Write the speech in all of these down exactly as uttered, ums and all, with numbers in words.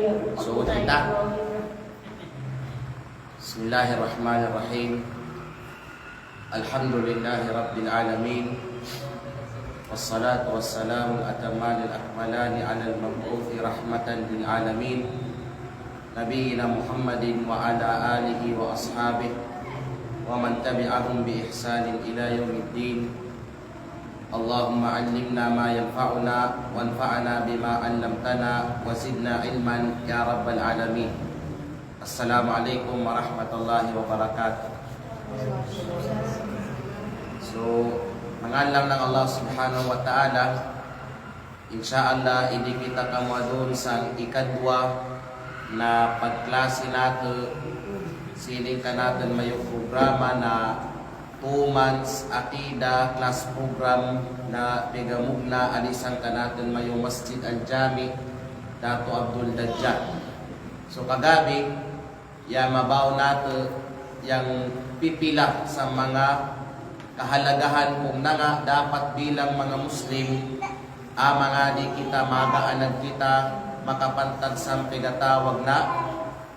So, kita. بسم الله الرحمن الرحيم. الحمد لله رب العالمين. والصلاة والسلام الأتمان الأكملان على المبعوث رحمة للعالمين. نبينا محمد وعلى آله وأصحابه ومن تبعهم بإحسان إلى يوم الدين. اللهم علمنا ما ينفعنا وانفعنا بما علمتنا وزدنا علما يا رب العالمين. السلام عليكم ورحمة الله وبركاته. So, manga alang nang Allah Subhanahu wa Ta'ala, insha Allah, idi kita kamuadun sang ikadwa na pagklasi natu', sini kanatun mayo programa na two months aqida class program na pegamugna adi sang kanatun mayo Masjid Al-Jami, Datu Abdul Dajjal. So kagabi, ya mabaw natu' yang pipila sa manga kahalagahan kung nanga dapat bilang manga Muslim, a manga di kita maga anak kita makapantag sang pegatawag na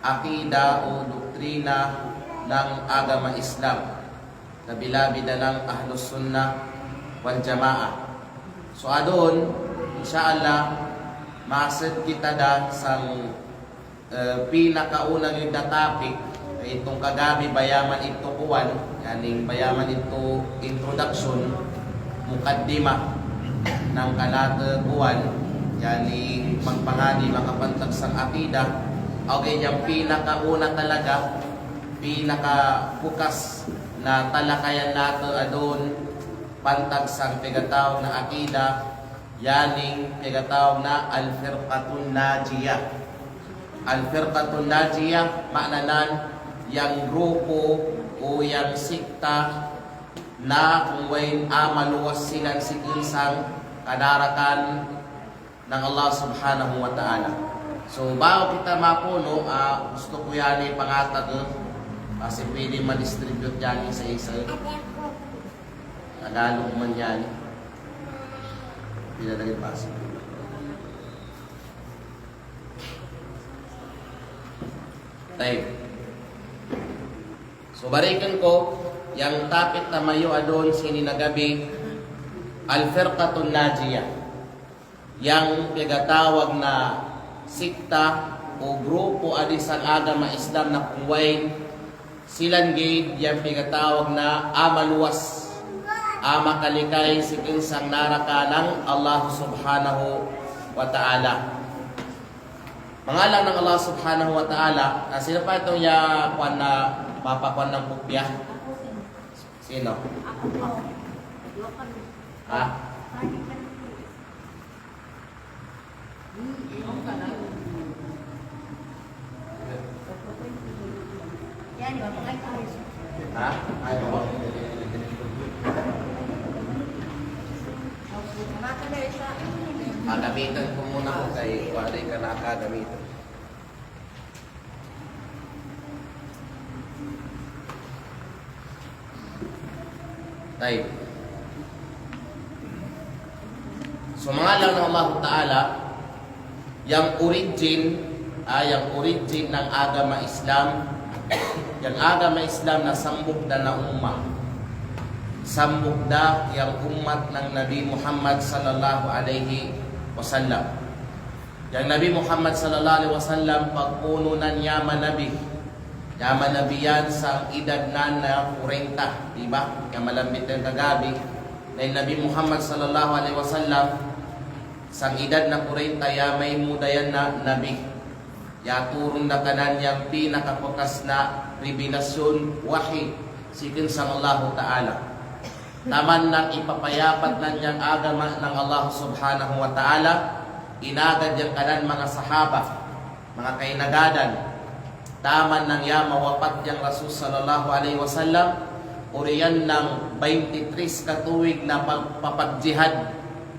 aqida o doktrina nang agama Islam. Labi-labi da nang Ahlus Sunnah wal Jamaah. So adun, insha Allah, mased kita da sang, eh, pinakauna ngi da topic, itung kagabi bayaman itu kuwan, yaning bayaman itu introduction, mukaddimah, nang kanatu' kuwan, yaning magpangadi makapantag sang aqida, okay, yang pinakauna talaga, pinakapukas na talakayan natu' adun pantag sang pegatawag na aqida, yaning pegatawag na Al-Firqatun Najiyah. Al-Firqatun Najiyah, ma'nanan yang grupo o yang sekta na kung wain a maluwas silan sikun sang kadarakan nang Allah Subhanahu wa Ta'ala. So, bago kita mapuno, ah, gusto ku yani pangatag, eh, kasi pwede ma-distribute yani sa isa-isa. Tagalog man yani. Pwede na rin basa. Tayyib. So, balikan ku, yang topic tamayo adun sini na gabi, Al-Firqatun Najiyah. Yang pegatawag na sekta o grupo adi sang agama Islam na kung wain, silan gid yang pegatawag na a maluwas, a makalikay sikun sang naraka nang Allah Subhanahu wa Ta'ala. Manga alang nang Allah Subhanahu wa Ta'ala, ah, sino pa itong ya kuwan na, mapakuwan nang kopya? Sino? Ha? Ha? Ay, oo. Ah, gamitan ko muna kung kay, wala ka na gamitan. Tayyib. So, manga alang nang Allahu Ta'ala, yang origin, ah, yang origin nang agama Islam, yang agama Islam na sambuk da na umma. Sambuk da yang ummat nang Nabi Muhammad sallallahu alaihi wasallam. Yang Nabi Muhammad sallallahu alaihi wasallam pagpununan niya manabi. Niya manabi yan sang idadnan na kurenta, di ba? Niya malambit yan kagabi. Na in Nabi Muhammad sallallahu alaihi wasallam, sang idad na kurenta, ya maymuda yan na nabi. Ya turun da kanan yang pinakapukas na revelasyon, wahi, sikun sang Allahu Ta'ala. Taman nang ipapayapat nan yang agama nang Allah Subhanahu wa Ta'ala, inagad yang kanan manga sahaba, manga kainagadan. Taman nang ya mawapat yang Rasul sallallahu alaihi wasallam, oriyan nang baynte tres katuwig na pag-, papagjihad.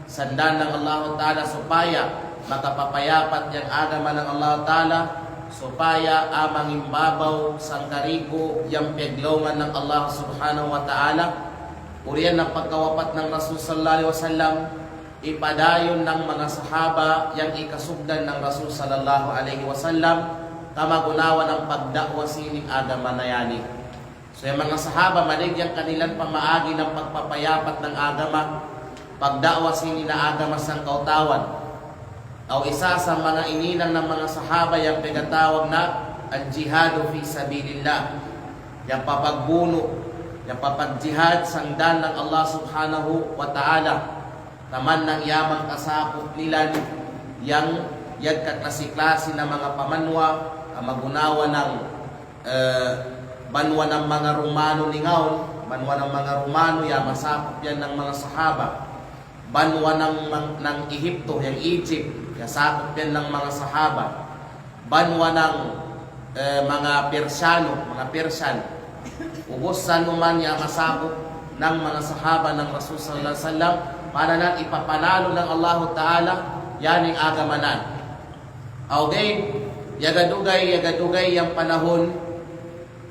Sandan nang Allahu Ta'ala supaya makapapayapat yang agama nang Allahu Ta'ala, supaya a mangimbabaw sangkarigo yang piyaglawngan nang Allah Subhanahu wa Ta'ala. Oriyan nang pagkawapat nang Rasul sallallahu alaihi wasallam, ipadayon nang manga sahaba yang ikasugdan nang Rasul sallallahu alaihi wasallam, kamagunawan nang pagda'wa sinin agama na yani. So, yang manga sahaba, maligyan kanilan pamaagi nang pagpapayapat nang agama, pagda'wa sinin na agama sangkautawan. Aw isa sa manga ininang nang manga sahaba yang pegatawag na al-jihadu fi sabilillah. Yang papagbunu, yang papagjihad sang dan nang Allah Subhanahu wa Ta'ala. Taman nang yaman kasakup nilan yang yagka klasi-klasi na manga pamanwa, kamagunawan nang, eh, banwa nang manga Romano ningaun, banwa nang manga Romano ya masakup yan nang manga sahaba. Banwa nang mang-, nang Ehipto, yang Egypt, ya sakup yan nang manga sahaba. Banwa nang, eh, manga Persiano, manga Persian. Ubus sa numan ya masakup nang manga sahaba nang Rasul sallallahu alaihi wasallam, mana nang ipapanalu nang Allahu Ta'ala, yaning agama nan. Aw ga'i, yaga dugay, yaga dugay yang panahun,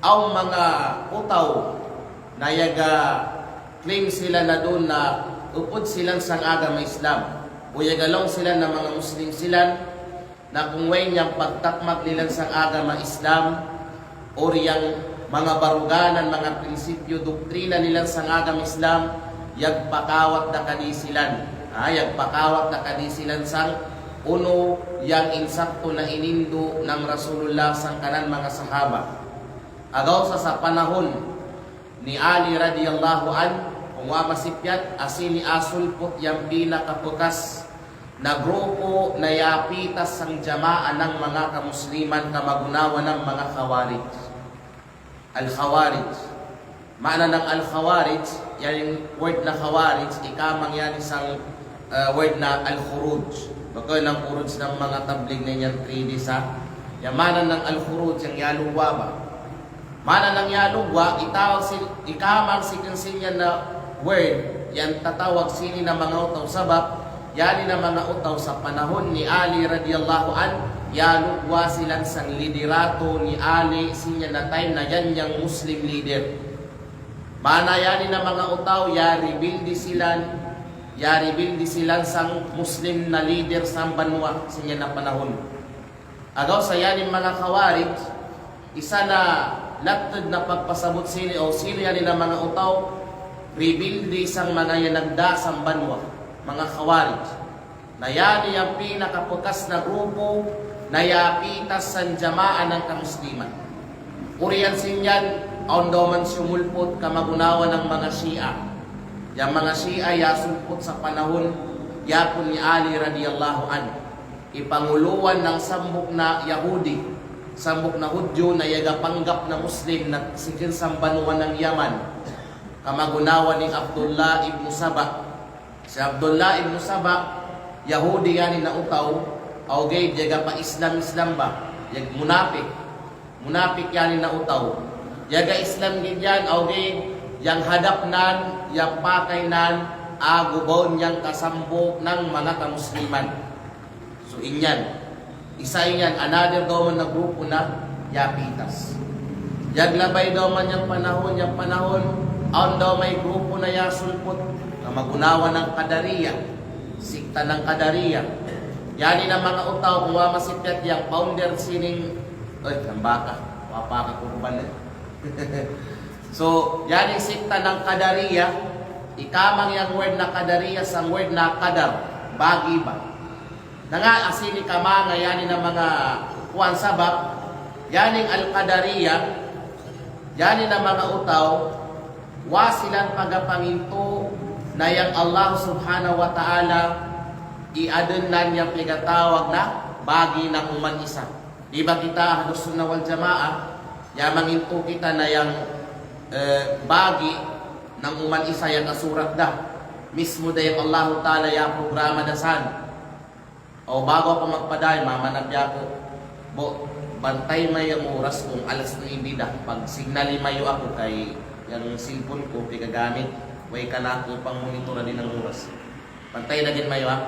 aw manga utaw, na yaga claim sila na dun na upud silan sang agama Islam. O yaga laung silan na manga Muslim silan, na kung way niyang pagtakmak nilan sang agama Islam, or yang manga baruganan, manga prinsipyo, doktrina nilan sang agama Islam, yagpakawat da kadi silan. Ha, yagpakawat da kadi silan sang unu yang insakto na inindu nang Rasulullah sangkanan manga sahaba. Agaw sa sa panahun ni Ali radiyallahu anhu, kung wa masipyat, asini asulput yang pinakapukas na grupo na yapitas sang jamaa nang manga kamusliman kamagunawan nang manga Khawarij. Al-Khawarij. Maana nang Al-Khawarij, yang word na Khawarij, ikamang yan isang, eh, word na Al-Khuruj. Baka nang khuruj nang manga tablig na yan three D sa. Yang maana nang Al-Khuruj, yang yalugwa ba. Maana nang yalugwa, itawag sin-, ikamang sikin sin yan na word, yang tatawag sinin na manga utaw sabab, yani na manga utaw sa panahun ni Ali radiyallahu anhu, yalugwa silan sang liderato ni Ali, sin yan na time na yan yang Muslim leader. Maana yani na manga utaw, ya rebuild silan, ya rebuild silan sang Muslim na leader sang banwa, sin yan na panahun. Agaw sa yani manga Khawarij, isa na latted na pagpasabut sini, o sino yani na manga utaw, rebuild sang manga yan nagda sang banwa, manga Khawarij. Na yani yang pinakapukas na grupo, na yapitas sang jamaa nang kamusliman. Urian sin yan, awn daw man sumulput kamagunawan nang manga Shia. Yang manga Shia ya sulput sa panahun, yapun ni Ali radiyallahu anhu. Ipanguluan nang sambuk na Yahudi, sambuk na Hudyu na yaga panggap na Muslim na sikin sang banwa nang Yaman. Kamagunawan ni Abdullah ibnu Saba. Si Abdullah ibnu Saba, Yahudi yani na utaw, aw ga'i yaga pa Islam-Islam ba, yaga munapik. Munapik yani na utaw. Yaga Islam gid yan, aw ga'i, yang hadap nan, yang pakay nan, agu baun yang kasambuk nang manga kamusliman. So, inyan. Isa inyan, another daw man na grupo na yapitas. Yaglabay daw man yang panahon, yang panahon, awn daw may grupo na yasulput, kamagunawan nang Qadariyah, sikta nang Qadariyah. Yani na manga utaw, kung wa masipyat yang founder sinin, eh, nambaka, wa pa ka kurban, eh. So, yani sikta nang Qadariyah, ikamang yang word na Qadariyah, sang word na qadar, bagi ba. Na nga asini kamanga yani na manga kuwan sabab, yaning Al-Qadariyah, yani na manga utaw, wa silan pagapangintu na yang Allah Subhanahu wa Ta'ala, i aden nan yang pegatawag na bagi nang uman isa. Di ba kita Ahlus Sunnah wal Jamaah, ya mangintu kita na yang, eh, bagi nang uman isa yang kasurat da. Mismo da yang Allahu Ta'ala ya programa da san. O, bago ako magpadayn, mamana piya ako. Bo, bantay mayo yang oras kung alas nuebe da. Pag-signali mayo ako kay yang cellphone ko pigagamit. Way kanaku pang-monitor adi nang oras. Bantay da gin mayo, ha?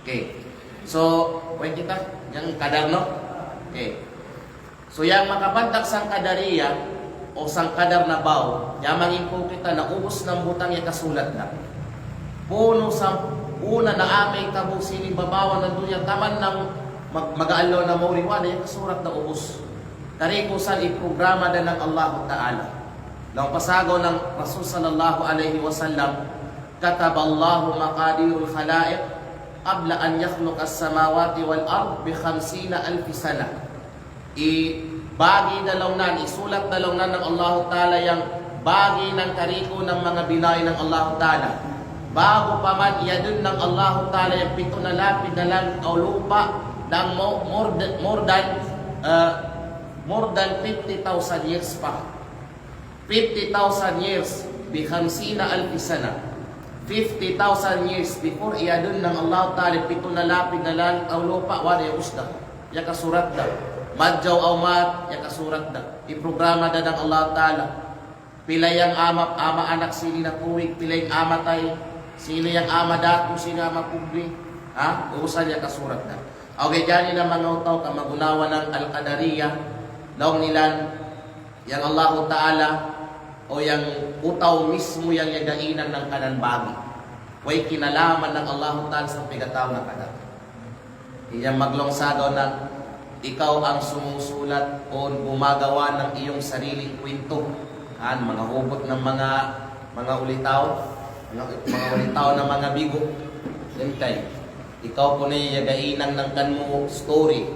Okay. So, way kita, yang qadar, no? Okay. So, yang makapantak sang Qadariyah, o sang qadar na baw, ya mangintu kita na ubus nang butang ya kasulat na. Punu sang, Una na a'a mahitabo sini babawan nan dunya taman nang mag-, magaallaw na mauri, wala', iye kasurat da ubus. Tariku san iprograma da nang Allahu Ta'ala. Laung pasagaw nang Rasul sallallahu alaihi wasallam, كتب الله مقادير الخلائق قبل أن يخلق السماوات والأرض بخمسين ألف سنة. Ibagi da laung nan, isulat da laung nan nang Allahu Ta'ala yang bagi nang tariku nang manga binawi nang Allahu Ta'ala. Bagu paman iadun nang Allahu Ta'ala yang pitu na lapid na langit aw lupa', nang mo-, more than, more than, eh, more than fifty thousand years pa. Fifty thousand years, بخمسين ألف سنة. Fifty thousand years before iadun nang Allahu Ta'ala pitu na lapid na langit aw lupa', wala' iye ubus da. Iye kasurat da. Madjaw aw ma'at, iye kasurat da. Iprograma da nang Allahu Ta'ala. Pila yang a'a ma-, a'a maanak sini na tuwig, pila yang a'a matay, sino yang a'a madatu, sino a'a mapugri. Ha? Urusan iye kasurat da. Okey, jadi na manga utaw kamagunawan nang Al-Qadariyah, laung nilan, yang Allahu Ta'ala, o yang utaw mismo yang iyaga inang nang kanan bagi. Way kinalaman nang Allahu Ta'ala sampay gatau na kada. Iyan maglaung sagaw na, ikaw ang sumusulat o gumagawa ng iyong sariling kwento. An, manga hubot ng manga, manga ulitaw, manga, manga ulitaw ng manga bigo. Hentay. Ikaw pun iyaga inang nang kan mo story.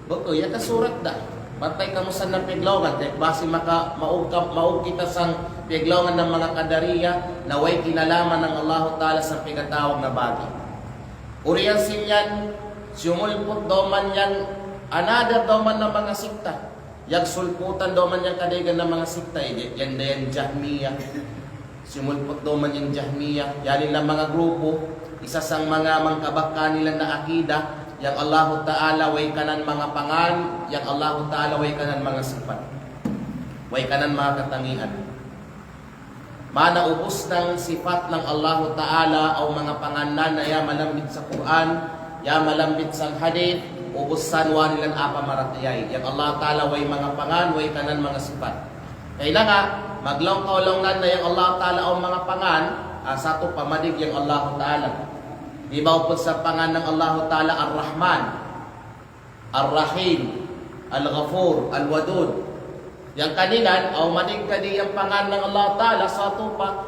Bang iye kasurat da. Bantay kamo san na paglaungan, te basi maka maug ka, maug kita sang paglaungan ng manga Qadariyah, na way kinalaman nang Allahu Ta'ala sampay gatawag na bagi. Uriyan sin iyan, sumulput doman iyan, another doman na manga sikta. Yagsulputan doman iyan kadaygan na manga sikta, iyan, iyan da iyan Jahmiyah. Sumulput doman iyan Jahmiyah, iyan ila manga grupo, isa sang manga mangkabakka nila na akida, yang Allahu Ta'ala way kanan manga pangan, yang Allahu Ta'ala way kanan manga sipat. Way kanan manga katangian. Mana ubus nang sipat nang Allahu Ta'ala, aw manga pangannan na iyan malambit sa Qur'an, iyan malambit sang hadith, ubus san wa nilan apa maratiyai. Yang Allahu Ta'ala way manga pangan, way kanan manga sipat. Kaina nga, maglaung kaw laung nan na yang Allahu Ta'ala awn manga pangan, ah, satu pamadig yang Allahu Ta'ala. Di ba upod sa pangan nang Allahu Ta'ala Ar-Rahman, Ar-Rahim, Al-Ghafur, Al-Wadud. Yang kaninan, awn madig kadi yang pangan nang Allahu Ta'ala, satu pa,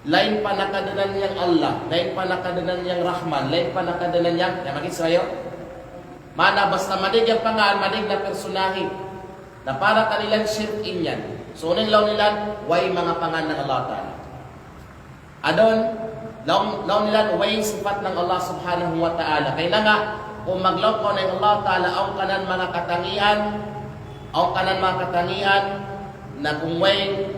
lain pa na kadanan yang Allah, lain pa na kadanan yang Rahman, lain pa na kadanan yang, yang magits kayo? Mana basta madig yang pangan, madig na personahe. Na para kanilan shirk inyan. So, nen laung nilan, way manga pangan nang Allah Ta'ala. Adon, laung, laung nilan, way sipat nang Allah Subhanahu wa Ta'ala. Kaina nga, kung maglaung kaw nang Allah Ta'ala, awn kanan manga katangian, awn kanan manga katangian, na kung way,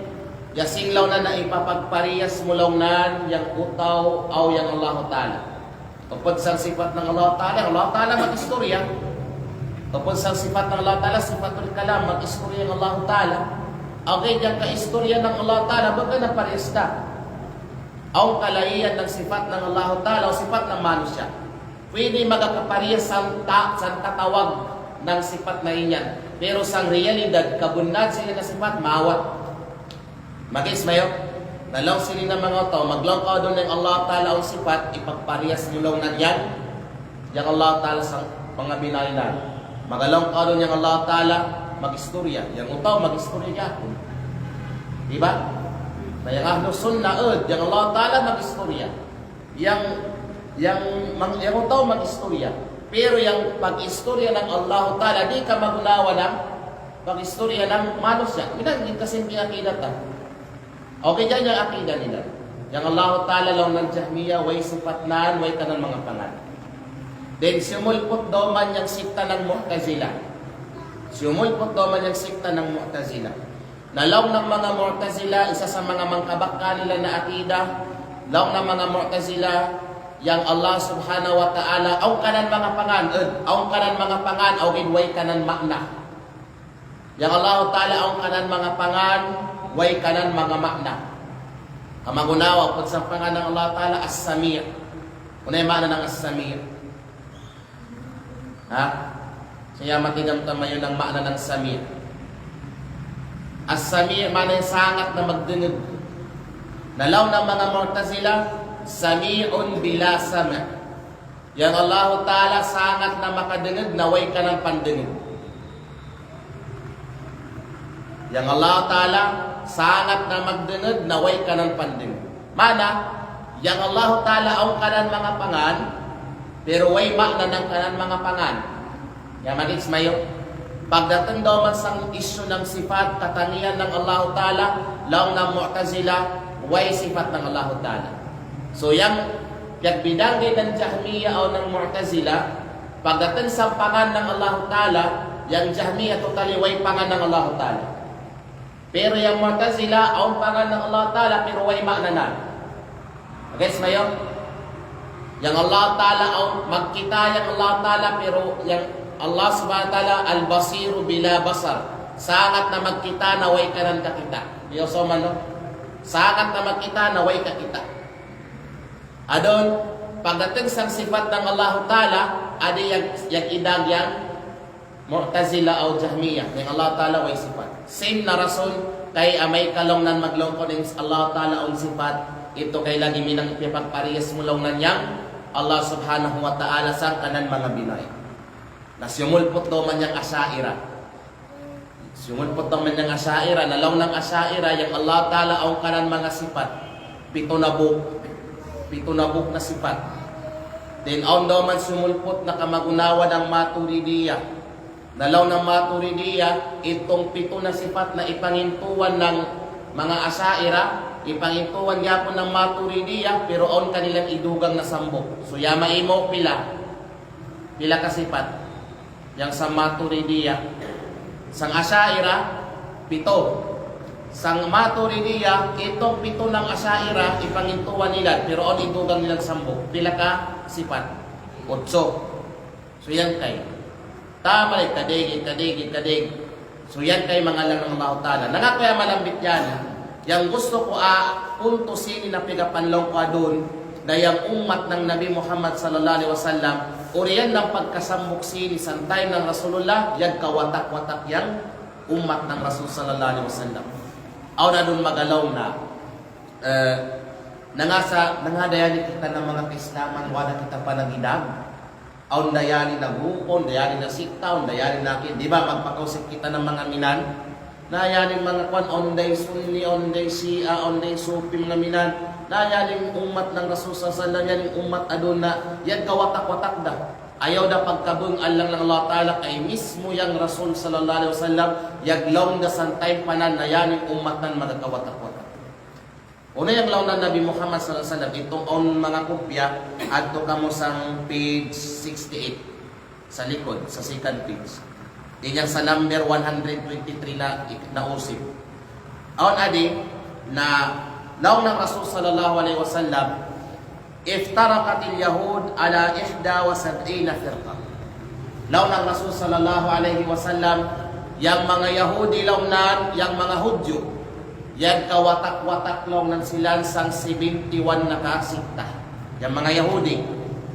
yasing laung nan na ipapagpariyas mu laung nan, yang utaw, aw yang Allah Ta'ala. Upod sang sipat nang Allah Ta'ala, Allah Ta'ala magistorya. Upod sang sipat nang Allah Ta'ala, sifatul kalam, magistorya yang Allah Ta'ala. Okey, yang kaistorya nang Allah Ta'ala, baga na pariyas da. Awn kalagihan nang sipat nang Allah Ta'ala, o sipat nang manusiya'. Pwede magakapariyas sang ta-, sang tatawag nang sipat na inyan. Pero sang realidad, kabunnad sini na sipat, mawat. Magits mayo? Na laung sini na manga utaw, maglaung kaw dun yang Allah Ta'ala awn sipat, ipagpariyas mu laung nan yan, yang Allah Ta'ala sang pangabinainan. Maglaung kaw dun yang Allah Ta'ala magistorya, yang utaw magistorya gihapon. Di ba? Na yang Ahlus Sunnah, eh, yang Allah Ta'ala magistorya. Yang, yang mang-, yang utaw magistorya. Pero yang pagistorya nang Allah Ta'ala, di' kamagunawan nang pagistorya nang manusiya'. Minang gin kasi piyakidata. Okey, yan yang akida nila. Yang Allah Ta'ala laung nang Jahmiyah, way sipat nan, way kanan manga pangan. Then, sumulput doman yang sikta nang Mu'tazilah. Sumulput doman yang sikta nang Mu'tazilah. Na laung nang manga Mu'tazilah, isa sa manga mangkabakka nila na akida, laung nang manga Mu'tazilah, yang Allah Subhanahu wa Ta'ala, awn kanan manga pangan, eh, awn kanan manga pangan, awn gin way kanan ma'na. Yang Allah Ta'ala, awn kanan manga pangan, way kanan manga ma'na. Kamagunawa, upod sang pangan nang Allah Ta'ala, As-Sami'. Unu i ma'na nang As-Sami'? Ha? Sa iyan matidam tamayo nang ma'na nang Sami'. As-Sami' ma'na yang sangat na magdengeg. Na laung nang manga Mu'tazilah, Sami'un bila sama'. Yang Allahu Ta'ala sangat na makadenged na way kanan pandenged. Yang Allahu Ta'ala sangat na magdenged na way kanan pandenged. Mana, yang Allahu Ta'ala awn kanan mangapangan, pero way ma'na nang kanan mangapangan. Iyan magets mayo. Pagdaten daw man sang isyu nang sifat katangian nang Allahu Ta'ala, laung nang Mu'tazila, way sifat nang Allahu Ta'ala. So yang, yang bidang nang Jahmiyyah awn nang Mu'tazila, pagdaten sang pangan nang Allahu Ta'ala, yang Jahmiyyah totally way pangan nang Allahu Ta'ala. Pero yang Mu'tazila, awn pangan nang Allah Ta'ala, pero way ma'na na. Gets mayo? Yang Allah Ta'ala, awn magkita yang Allah Ta'ala, pero yang Allah Subhanahu wa Ta'ala, Al-Basiru bila basar. Sangat na magkita na way kanan kakita. Iyo so man, no? Sangat na magkita na way kakita. Adon, pagdaten sang sifat nang Allah Ta'ala, adi yang, yang idang yang Mu'tazila aw Jahmiyyah, yang Allah Ta'ala way sifat. Same na rason, kay amay ka laung nan maglaung ko ning Allah Ta'ala awn sifat, itu kay lagi' minang pagpariyas mu laung nan yang Allah Subhanahu wa Ta'ala sangkanan manga binae. Na sumulput daw man yang Asha'ira. Sumulput daw man yang Asha'ira, na laung nang Asha'ira, yang Allah Ta'ala awn kanan manga sifat. Pito na buk. Pito na buk na sifat. Then awn daw man sumulput na kamagunawan nang Maturidiyyah. Na laung nang Maturidiyyah, itung pito na sifat na ipangintuan nang manga Asha'ira, ipangintuan gihapon nang Maturidiyyah, pero awn kanilan idugang na sambuk. So, ya maimu pila. Pila ka sifat. Yang sang Maturidiyyah. Sang Asha'ira, pito. Sang Maturidiyyah, itung pito nang Asha'ira, ipangintuan nila, pero awn idugang nila sambuk. Pila ka sifat. Otso. So yan kay. Tama lagi' kadege', kadege', kadege'. So yan kay mangalang nang Allahu Ta'ala. Nangaku ya malambit yan. Yang gusto ku, ah, punto sini na pigapanlaw ku adun, na yang ummat nang Nabi Muhammad sallallahu alaihi wasallam, oriyan nang pagkasambuk sini sang time nang Rasulullah, yagkawatak-watak yang ummat nang Rasul sallallahu alaihi wasallam. Awn adun magalaw na, eh, nangasa, nangasa dayani kita na manga kaislaman, wala' kita panagidang. Awn dayani na grupo, awn dayani na sikta, awn dayani na ki-, di ba, magpakausik kita na manga minan. Na yani manga kuwan, awn day Sunni, awn day Shia, awn day Sufi manga minan. Na yani ummat nang Rasul sallallahu alaihi wasallam, yani ummat adun na, yagkawatak-watak da. Ayaw da pagkabung alang nang Allah Ta'ala kay mismo yang Rasul sallallahu alaihi wasallam, yaglaung da sang time panan na yani ummat nan magakawatak-watak. Unu yang laung nang Nabi Muhammad sallallahu alaihi wasallam, itung awn manga kopya, adto kamu sang page sixty-eight. Sa likod, sa second page. Iyan yang sa number one hundred twenty-three na, na usip. Awn adi, na laung nang Rasul sallallahu alaihi wasallam, افترقت اليهود على إحدى وسبعين فرقة. Laung nang Rasul sallallahu alaihi wasallam, yang manga Yahudi laung nan, yang manga Hudyu, yagkawatak-watak laung nan sila sang seventy-one na ka sikta. Yang manga Yahudi,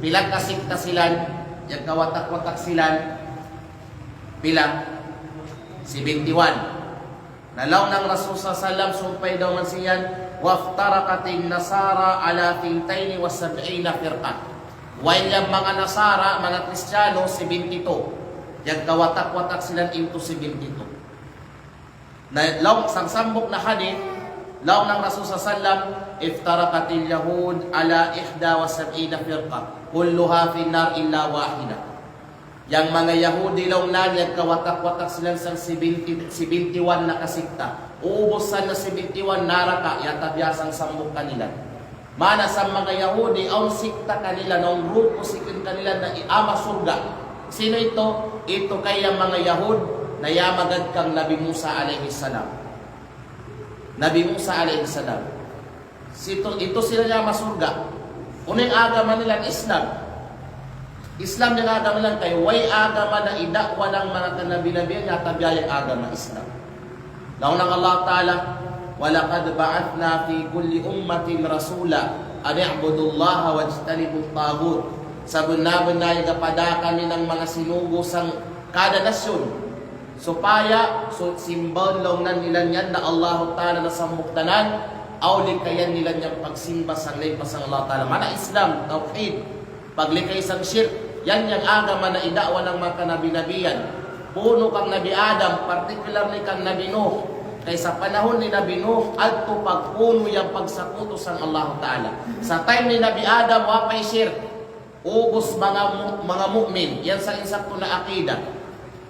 pila ka sikta sila, yagkawatak-watak sila, pila? Seventy-one. Na laung nang Rasul sallallahu alaihi wasallam, sumpay daw man siyan, وافترقت النصارى على ثنتين وسبعين فرقة. While yang manga Nasara, manga Kristiyano, seventy-two. Yagkawatak-watak sila into seventy-two. Na laung sang sambuk na hadith, laung nang Rasul sallallahu alaihi wasallam, افترقت اليهود على إحدى وسبعين فرقة، كلها في النار إلا واحدة. Yang manga Yahudi laung nan, yagkawatak-watak sila sang seventy, seventy-one na ka sikta. Uubus san na seventy-one naraka', yata biya' sang sambuk kanila. Mana sang manga Yahudi, awn sikta kanila, awn grupo sikta kanila na i-, a'a masurga'. Sino itu? Itu kay yang manga Yahud na a'a magad kang Nabi Musa alaihi salam. Nabi Musa alaihi salam. Situ, itu sila yang masurga'. Unu yang agama nila? Islam. Islam yang agama nila, kay way agama na ida'wa nang manga kanabi-nabihan, yata biya' yang agama Islam. Laung nang Allah Ta'ala, ولقد بعثنا في كل أمة رسولا أن اعبدوا الله واجتنبوا الطاغوت. Sabenar-benar iyaga pada kami nang manga sinugo sang kada nasyon. Supaya, so, simbahan laung nan nila niyan na Allahu Ta'ala na sambuktanan, Aw likayan nila niyan pagsimba sang lain pa sang Allah Ta'ala. Mana Islam, tawhid. Paglikay sang shirk. Yan yang agama na ida'wa nang manga kanabi-nabihan. Puno kang Nabi Adam, particularly kang Nabi Nuh. Kay sa panahon ni Nabi Nuh, add to pagpuno yang pagsakutu sang Allah Ta'ala. Sa time ni Nabi Adam, wa' pa'in shirk. Ubus manga mu-, manga mu'min, yan sa insakto na akida.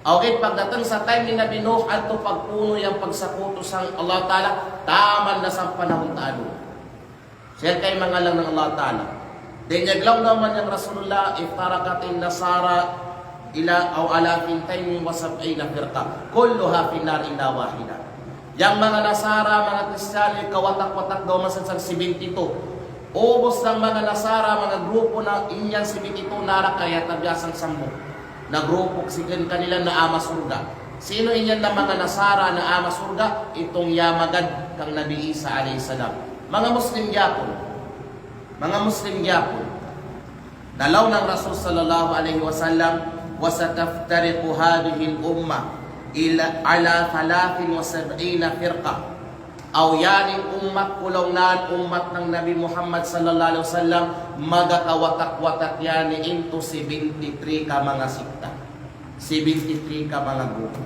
Aw git pagdatung sa time ni Nabi Nuh, add to pagpuno yang pagsakutu sang Allah Ta'ala, taman na sang panahon ta'adu. Sa yan kay manga laung nang Allah Ta'ala. Dayang laung naman yang Rasulullah, افترقت النصارى إلى أو على ثنتين وسبعين فرقة كلها في النار إلا واحدة. Yang manga Nasara, manga Kristiyano, ikawatak-watak daw masan sang seventy-two. Ubus nang manga Nasara, manga grupo na inyan seventy-two naraka' ya tabiya' sang sambuk. Na grupo siken kanila na a'a masurga'. Sino inyan na manga Nasara na a'a masurga'? Itung ya magad kang Nabi Isa alayhis salam. Manga Muslim gihapon. Manga Muslim gihapon. Na laung nang Rasul sallallahu alayhi wasallam, وستفترق هذه الأمة إلى، على ثلاث وسبعين فرقة. Aw yan in ummat ku laung nan, ummat nang Nabi Muhammad sallallahu alayhi wasallam, magakawatak-watak yan into seventy-three ka manga sikta. Seventy-three ka manga grupo.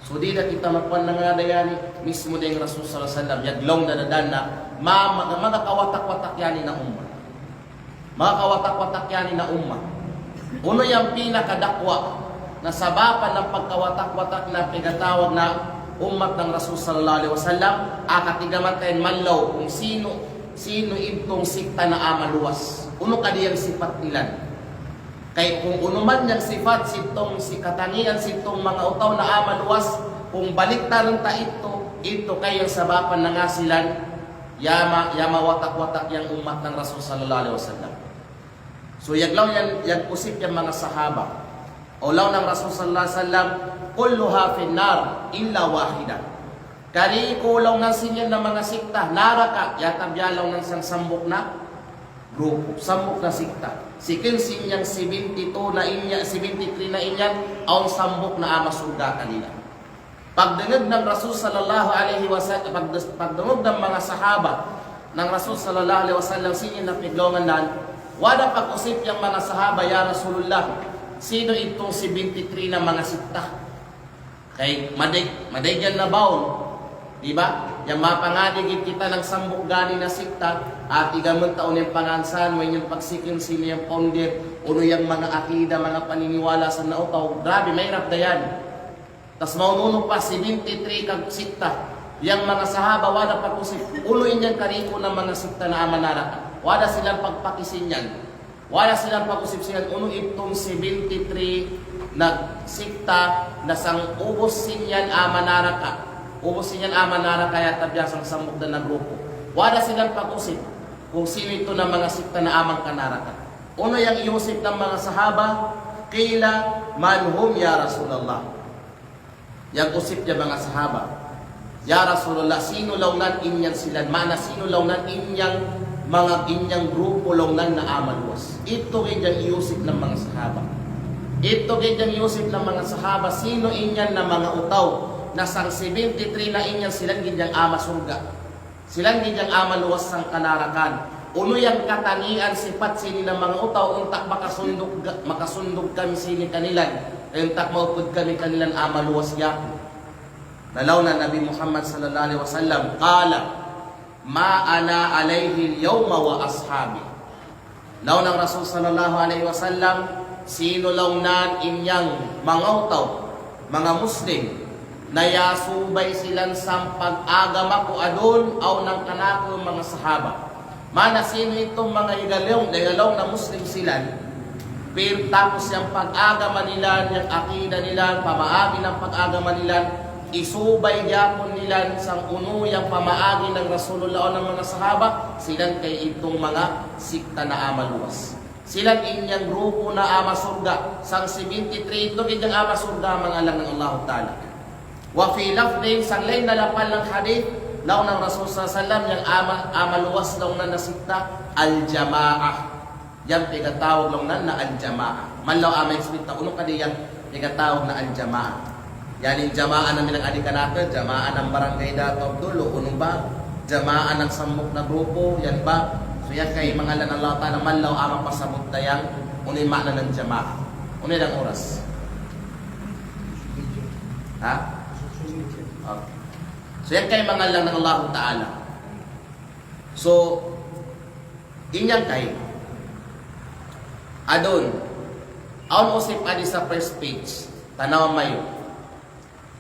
So, di' da kita makuwan nangada' yan, mismo dayang Rasul sallallahu alayhi wasallam, yaglaw na dadan na, ma-, maga-, magakawatak-watak yan na ummat. Magakawatak-watak yan na ummat. Unu yang pinakadakwa' na sabapan nang pagkawatak-watak na pigatawag na ummat nang Rasul sallallahu alayhi wasallam, a'a katigaman tayan manlaw kung sino, sino intung sikta na a'a maluwas. Unu kadi yang sipat nilan. Kay kung unu man yang sipat situng, si katangian situng manga utaw na a'a maluwas, kung baliktaran ta itu, itu kay yang sabapan nangasilan, ya ma-, ya mawatak-watak yang ummat nang Rasul sallallahu alayhi wasallam. So, yaglaw yan, yagusip yang manga sahaba. O laung nang Rasul sallallahu alayhi wasallam, كلها في النار إلا واحدة. Kariku laung nan siniyan na manga sikta, naraka', ya tabiya' laung nan sang sambuk na grupo, sambuk na sikta. Siken siniyan seventy-two na inyan, seventy-three na inyan, awn sambuk na a'a masurga' kanila. Pagdengeg nang Rasul sallallahu alayhi wasallam, pagdes-, pagdengeg nang manga sahaba nang Rasul sallallahu alayhi wasallam siniyan na piglaungan nan, wada' pagusip yang manga sahaba, "Ya Rasulullah, sino itung seventy-three na manga sikta?" Kay madaig, madaig yan na baun. Di ba? Yang mapangadi gid kita nang sambuk gani na sikta, ati gamen ta unu yang pangansan, wen yang pagsiken, sino yang founder, unu yang manga akida, manga paniniwala san na utaw. Grabe, mahirap da yan. Tas maunu-unu pa, seventy-three ka sikta. Yang manga sahaba wada' pagusip, unu in yang kariku na manga sikta na a'a manaraka'. Wada' silan pagpakisinan. Wada' silan pagusip silan unu itung seventy-three na sikta na sang ubus siniyan a'a manaraka'. Ubus siniyan a'a manaraka' ya tabiya' sang sambuk da na grupo. Wada' silan pagusip kung sino itu na manga sikta na a'a mangkanaraka'. Unu yang iyusip nang manga sahaba, قيل من هم يا رسول الله. Yagusip yang manga sahaba, "Ya Rasulullah, sino laung nan in yang silan, mana sino laung nan in yang manga in yang grupo laung nan na a'a maluwas?" Itu gid yang iyusip nang manga sahaba. Itu gid yang iyusip nang manga sahaba, sino in yan na manga utaw na sang seventy-three na in yan silan gid yang a'a masurga'. Silan gid yang a'a maluwas sang kanarakan. Unu yang katangian sipat sini na manga utaw, untak makasundug, makasundug kami sini kanilan, untak maupud kami kanilan a'a maluwas gihapon. Na laung nang Nabi Muhammad sallallahu alayhi wasallam, قال ما أنا عليه اليوم وأصحابي. Laung nang Rasul sallallahu alayhi wasallam, sino laung nan in yang manga utaw, manga Muslim, na ya subay silan sang pag-agama ku adun, awn nang kanaku manga sahaba. Mana sino itung manga iga laung, da iga laung na Muslim silan. Pero tapos yang pag-agama nilan, yang akida nilan, pamaagi nang pag-agama nilan, isubay gihapon nilan sang unu yang pamaagi nang Rasulullah awn nang manga sahaba, silan kay itung manga sikta na a'a maluwas. Silan in yang grupo na a'a masurga', sang seventy-three itu gid yang a'a masurga', manga laung nang Allahu Ta'ala. وفي لفظ, sang lain na lapal nang hadith, laung nang Rasul sallallahu alayhi wasallam yang a'a ma-, a'a maluwas laung nan na sikta, الجماعة. Yang pigatawag laung nan na al-jamaah. Manlaw a'a ma-explain ta unu kadi yang pigatawag na al-jamaah. Yani jamaah na minangadi kanaka, jamaah nang barangay da, tawag dulu, unu ba? Jamaa nang sambuk na grupu, yan ba? So, iyan kai mangallang Allah Ta'ala, malaw amu pasabut dayang, unu i ma'na nang jamaa. Unu i dang oras. Ha? Okay. So, iyan kai mangallang nang Allah Ta'ala. So, iyan kai. Adun. Awn usip adi sa first page. Tanaw mayo.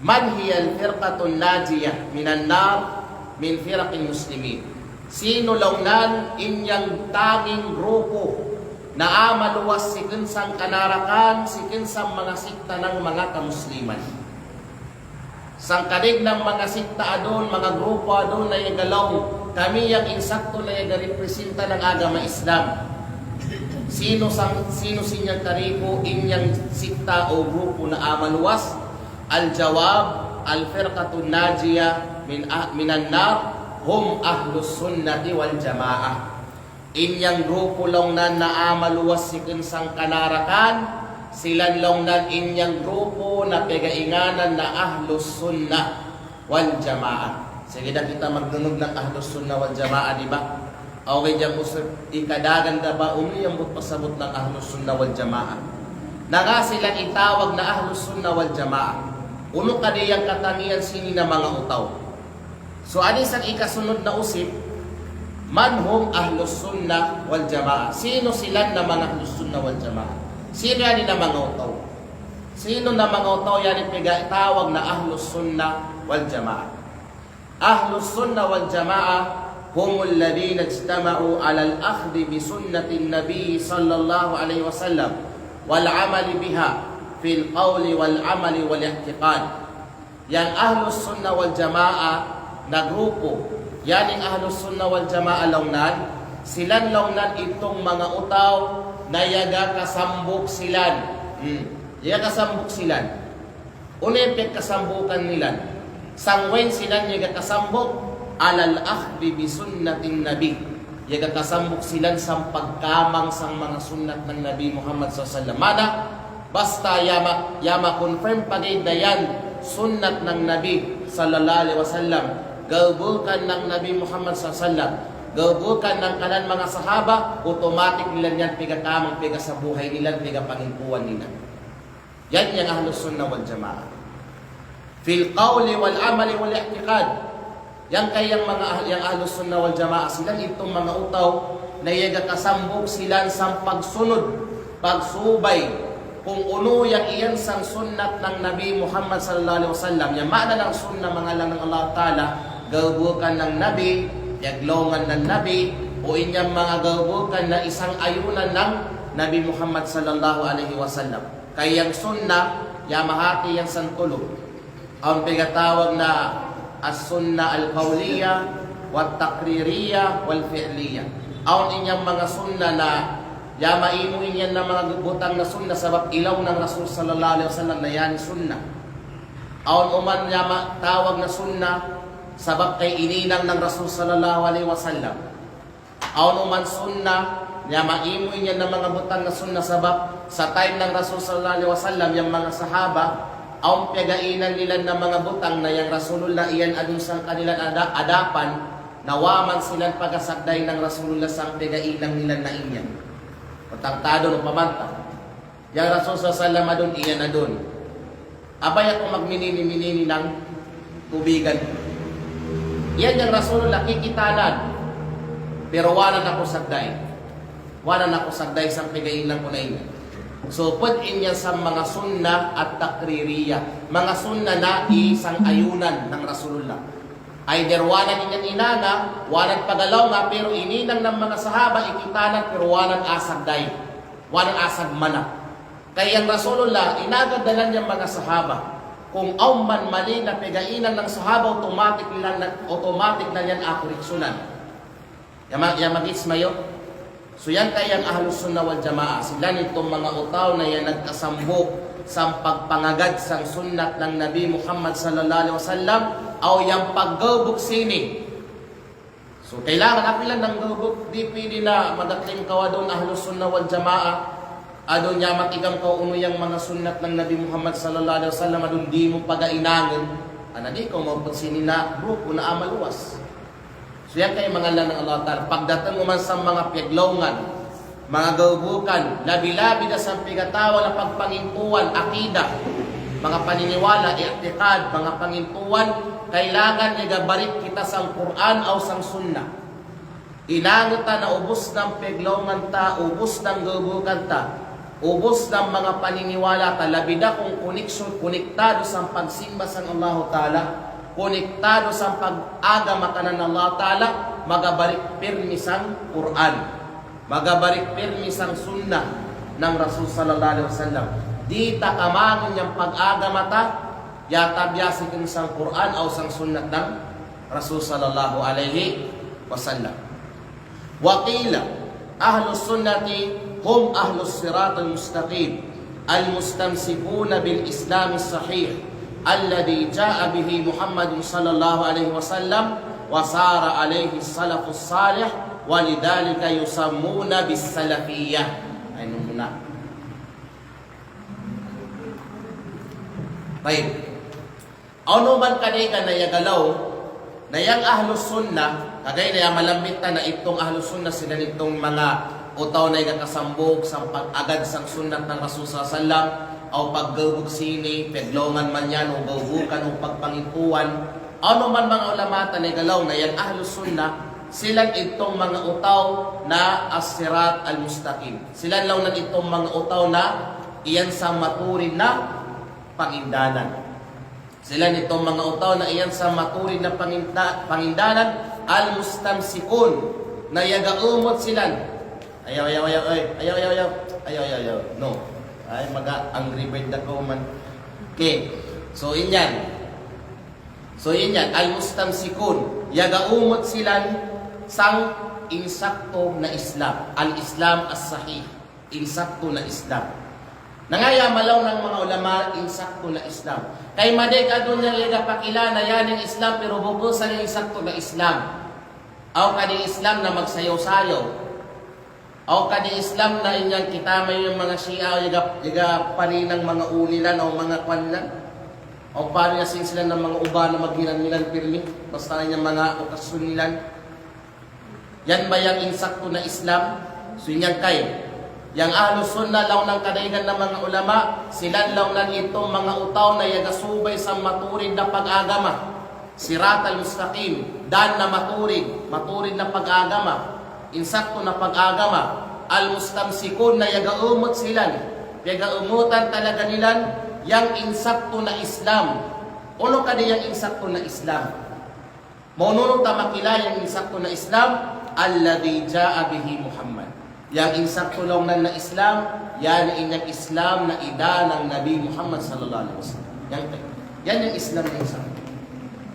Man hiyal firqatun najiyah minan nar min firaqil muslimin. Sino laung nan inyang tanging grupu na a'a maluwas si kensang kanarakan, si kensang manga sikta nang manga kamusliman. Sangkadeg nang manga sikta adun, manga grupu adun na iyaga laung, kami yang insakto na iyaga representa nang agama Islam. Sino sang, sino si inyang tariku, inyang sikta o grupu na a'a maluwas? Al-jawab, al-firqatun najiyah min ah-, minan nar, hum ahlus sunnati wal jamaah. Inyang grupu laung nan na a'a maluwas si kensang kanarakan, silan laung nan inyang grupu na pega'inganan na ahlus sunnah wal jamaah. Sige da kita magnunud nang ahlus sunnah wal jamaah, di ba? Aw, kay jang usip ikadagan da ba unu iyambut pasabut nang ahlus sunnah wal jamaah. Na nga silan itawag na ahlus sunnah wal jamaah? Unu kadi yang katangian sini na manga utaw? So, adi sang ikasunud na usip, man hum ahlus sunnah wal jamaah? Sino silan na manga ahlus sunnah wal jamaah? Sino iyan i na manga utaw? Sino na manga utaw iyan i pega'itawag na ahlus sunnah wal jamaah? Ahlus sunnah wal jamaah humul ladhina ijtama'u alal akhdhi bi sunnatin nabi sallallahu alaihi wasallam wal amali biha fil qawli wal amali wal i'tiqad. Yang ahlus sunnah wal jamaah na grupu, iyan i ahlus sunnah wal jamaah laung nan, silan laung nan itung manga utaw na iyaga kasambuk silan. Hmm. Iyaga kasambuk silan. Unu i pagkasambukan nilan? Sangwen silan iyaga kasambuk, alal akhdhi bi sunnatin nabi. Iyaga kasambuk silan sampagkamang sang manga sunnat nang Nabi Muhammad sallallahu alaihi wasallam. Mana, basta iyaga ma-, iyaga ma-confirm pagidda iyan sunnat nang Nabi sallallahu alaihi wasallam, gabukan nang Nabi Muhammad sallallahu alaihi wasallam, gabukan nang kanan manga sahaba, automatic nilan iyan pegkamang, pegsabuhay nilan, pegpangimpuan nilan. Iyan yang ahlus sunnah wal jamaah. Fil qawli wal amali wal i'tiqad. Yang kai yang manga ah-, yang ahlus sunnah wal jamaah silan itung manga utaw na iyaga kasambuk silan sampagsunud, pagsubay kung unu yang iyan sang sunnat nang Nabi Muhammad sallallahu alaihi wasallam. Yang ma'na nang sunnah mangallang nang Allah Ta'ala, gabukan nang Nabi, paglaungan nang Nabi, o inyang manga gabukan na isang ayunan nang Nabi Muhammad sallallahu alaihi wasallam. Kai yang sunnah, iyaga mahati iyan santulu. Awn pegatawag na as-sunnah al-qawliyah, wat-taqririyah, wal-fi'liyah. Awn inyang manga sunnah na iyaga maimu iyan na manga butang na sunnah sabab ilaw nang Rasul sallallahu alaihi wasallam na iyan sunnah. Awn uman iyaga matawag na sunnah sabab kai ininang nang Rasul sallallahu alaihi wasallam. Awn uman sunnah, iyaga maimu iyan na manga butang na sunnah sabab sa time nang Rasul sallallahu alaihi wasallam yang manga sahaba, awn pagainang nilan na manga butang na yang Rasulullah iyan adun sang kanilan ada-, adapan, na wa man silan pagasagday nang Rasulullah sang pagainang nilan na iyan. Patang tadun o pamanta. Yang Rasul sallallahu alaihi wasallam adun, iyan adun. Abay aku magminini-minini nang tubigan. Iyan yang Rasulullah kikitanan. Pero wa nan aku sagday. Wa nan aku sagday sang pagainang ku na iyan. So, pwede iyan sa manga sunnah at-taqririyah. Manga sunnah na isang ayunan nang Rasulullah. Either wa nan iyan inanga, wa nan pagalawnga, pero ininang nang manga sahaba, ikitanan, pero wa nan a'a sagday. Wa nan a'a sagmana. Kai yang Rasulullah, inagad da nan yang manga sahaba. Kung awn man mali na pagainang nang sahaba, automatic na, automatic na iyan a'a koreksyonan. Iyaga ma-, iyaga magets mayo? So iyan kai yang ahlus sunnah wal jamaah, silan itung manga utaw na iyaga nagkasambuk sampagpangagad sang sunnat nang Nabi Muhammad sallallahu alaihi wasallam, aw yang paggaubuk sini. So, kailangan apilan nang gaubuk, di pwede na magakling kaw adun ahlus sunnah wal jamaah, adun iyaga matigam kaw unu yang manga sunnat nang Nabi Muhammad sallallahu alaihi wasallam, adun di mu pagainangen, ana di kaw mauput sini na grupu na a'a maluwas. So iyan kai manga lalang Allah Ta'ala, pagdatung uman sa manga paglaongan, manga gabukan, labi-labi da sa pagatawa na pagpangintuan, akida, manga paniniwala, i'tikad, manga pangintuan, kailangan iyaga barik kita sang Qur'an aw sang sunnah. Inanget ta na ubus na paglaongan ta, ubus na gabukan ta, ubus na manga paniniwala ta, labi da kung koneksyon, konektado sa pagsimba sang Allah Ta'ala, konektado sa pag-agama kanan Allah Ta'ala, magabarik pirmi sang Qur'an, magabarik pirmi sang sunnah nang Rasul sallallahu alaihi wasallam. Di ta kamangun yang pag-agama ta, ya tabiasi kin sang Qur'an aw sang sunnah nang Rasul sallallahu alaihi wasallam. وقيل: أهل السنة هم أهل الصراط المستقيم المستمسكون بالإسلام الصحيح الذي جاء به محمد صلى الله عليه وسلم وسار عليه السلف الصالح ولذلك يسمون بالسلفية. Ay, nung muna. Tayyib. Anu man kadaygan na iyaga law na yang Ahlus Sunnah, kagay na iyan malambit ta na itong Ahlus Sunnah sila itong manga utaw na iyaga kasambug sang pag-agad sang sunnat nang Rasul sallallahu alaihi wasallam, aw paggabug sini, paglaongan man iyan, o gabukan, o pagpangintuan. Anu man manga ulama ta na iyaga law na yang Ahlus Sunnah, sila itong manga utaw na as-sirat al-mustaqim. Sila law na itong manga utaw na iyan sa maturid na pangindanan. Sila itong manga utaw na iyan sa maturid na panginda-, pangindanan, al-mustamsikun, na iyaga umut sila. Ayaw, ayaw, ayaw, ay. Ayaw, ayaw, ayaw. Ayaw, ayaw, ayaw. No. Ay, maga Angry Bird ako man. Okay. So, inyan. So, inyan, al-mustamsikun. Iyaga umut sila sang insakto na Islam. Al-Islam as-sahih. Insakto na Islam. Nangaya malaw nang manga ulama, insakto na Islam. Kay made ka dunya iyaga pakilana iyan ing Islam, pero buku sa insakto na Islam. Aw kadi Islam na magsayaw-sayaw. Aw kadi Islam na inyan kita may manga Shia, iyaga, iyaga paninang manga ulilan, aw manga kwanlan. Aw pari asin sila na manga uba na maghiran nilan pirmi. Basta inyan manga okasyon nilan. Yan ba yang insakto na Islam? So inyan kay, yang Ahlus Sunnah law nang kadaygan na manga ulama, sila law nang itong manga utaw na iyaga subay sa maturid na pag-agama. Siratal mustaqim, dan na maturid, maturid na pag-agama, insakto na pag-agama. Al-mustamsikun na iyaga umut sila, iyaga umutan talaga nila yang insakto na Islam. Unu kadi yang insakto na Islam? Maununu ta makilala yang insakto na Islam, alladhi ja'a bihi Muhammad. Yang insakto law nang na Islam, yan inyang Islam na idana nang Nabi Muhammad sallallahu alaihi wasallam. Yang, yan yang Islam yang insakto.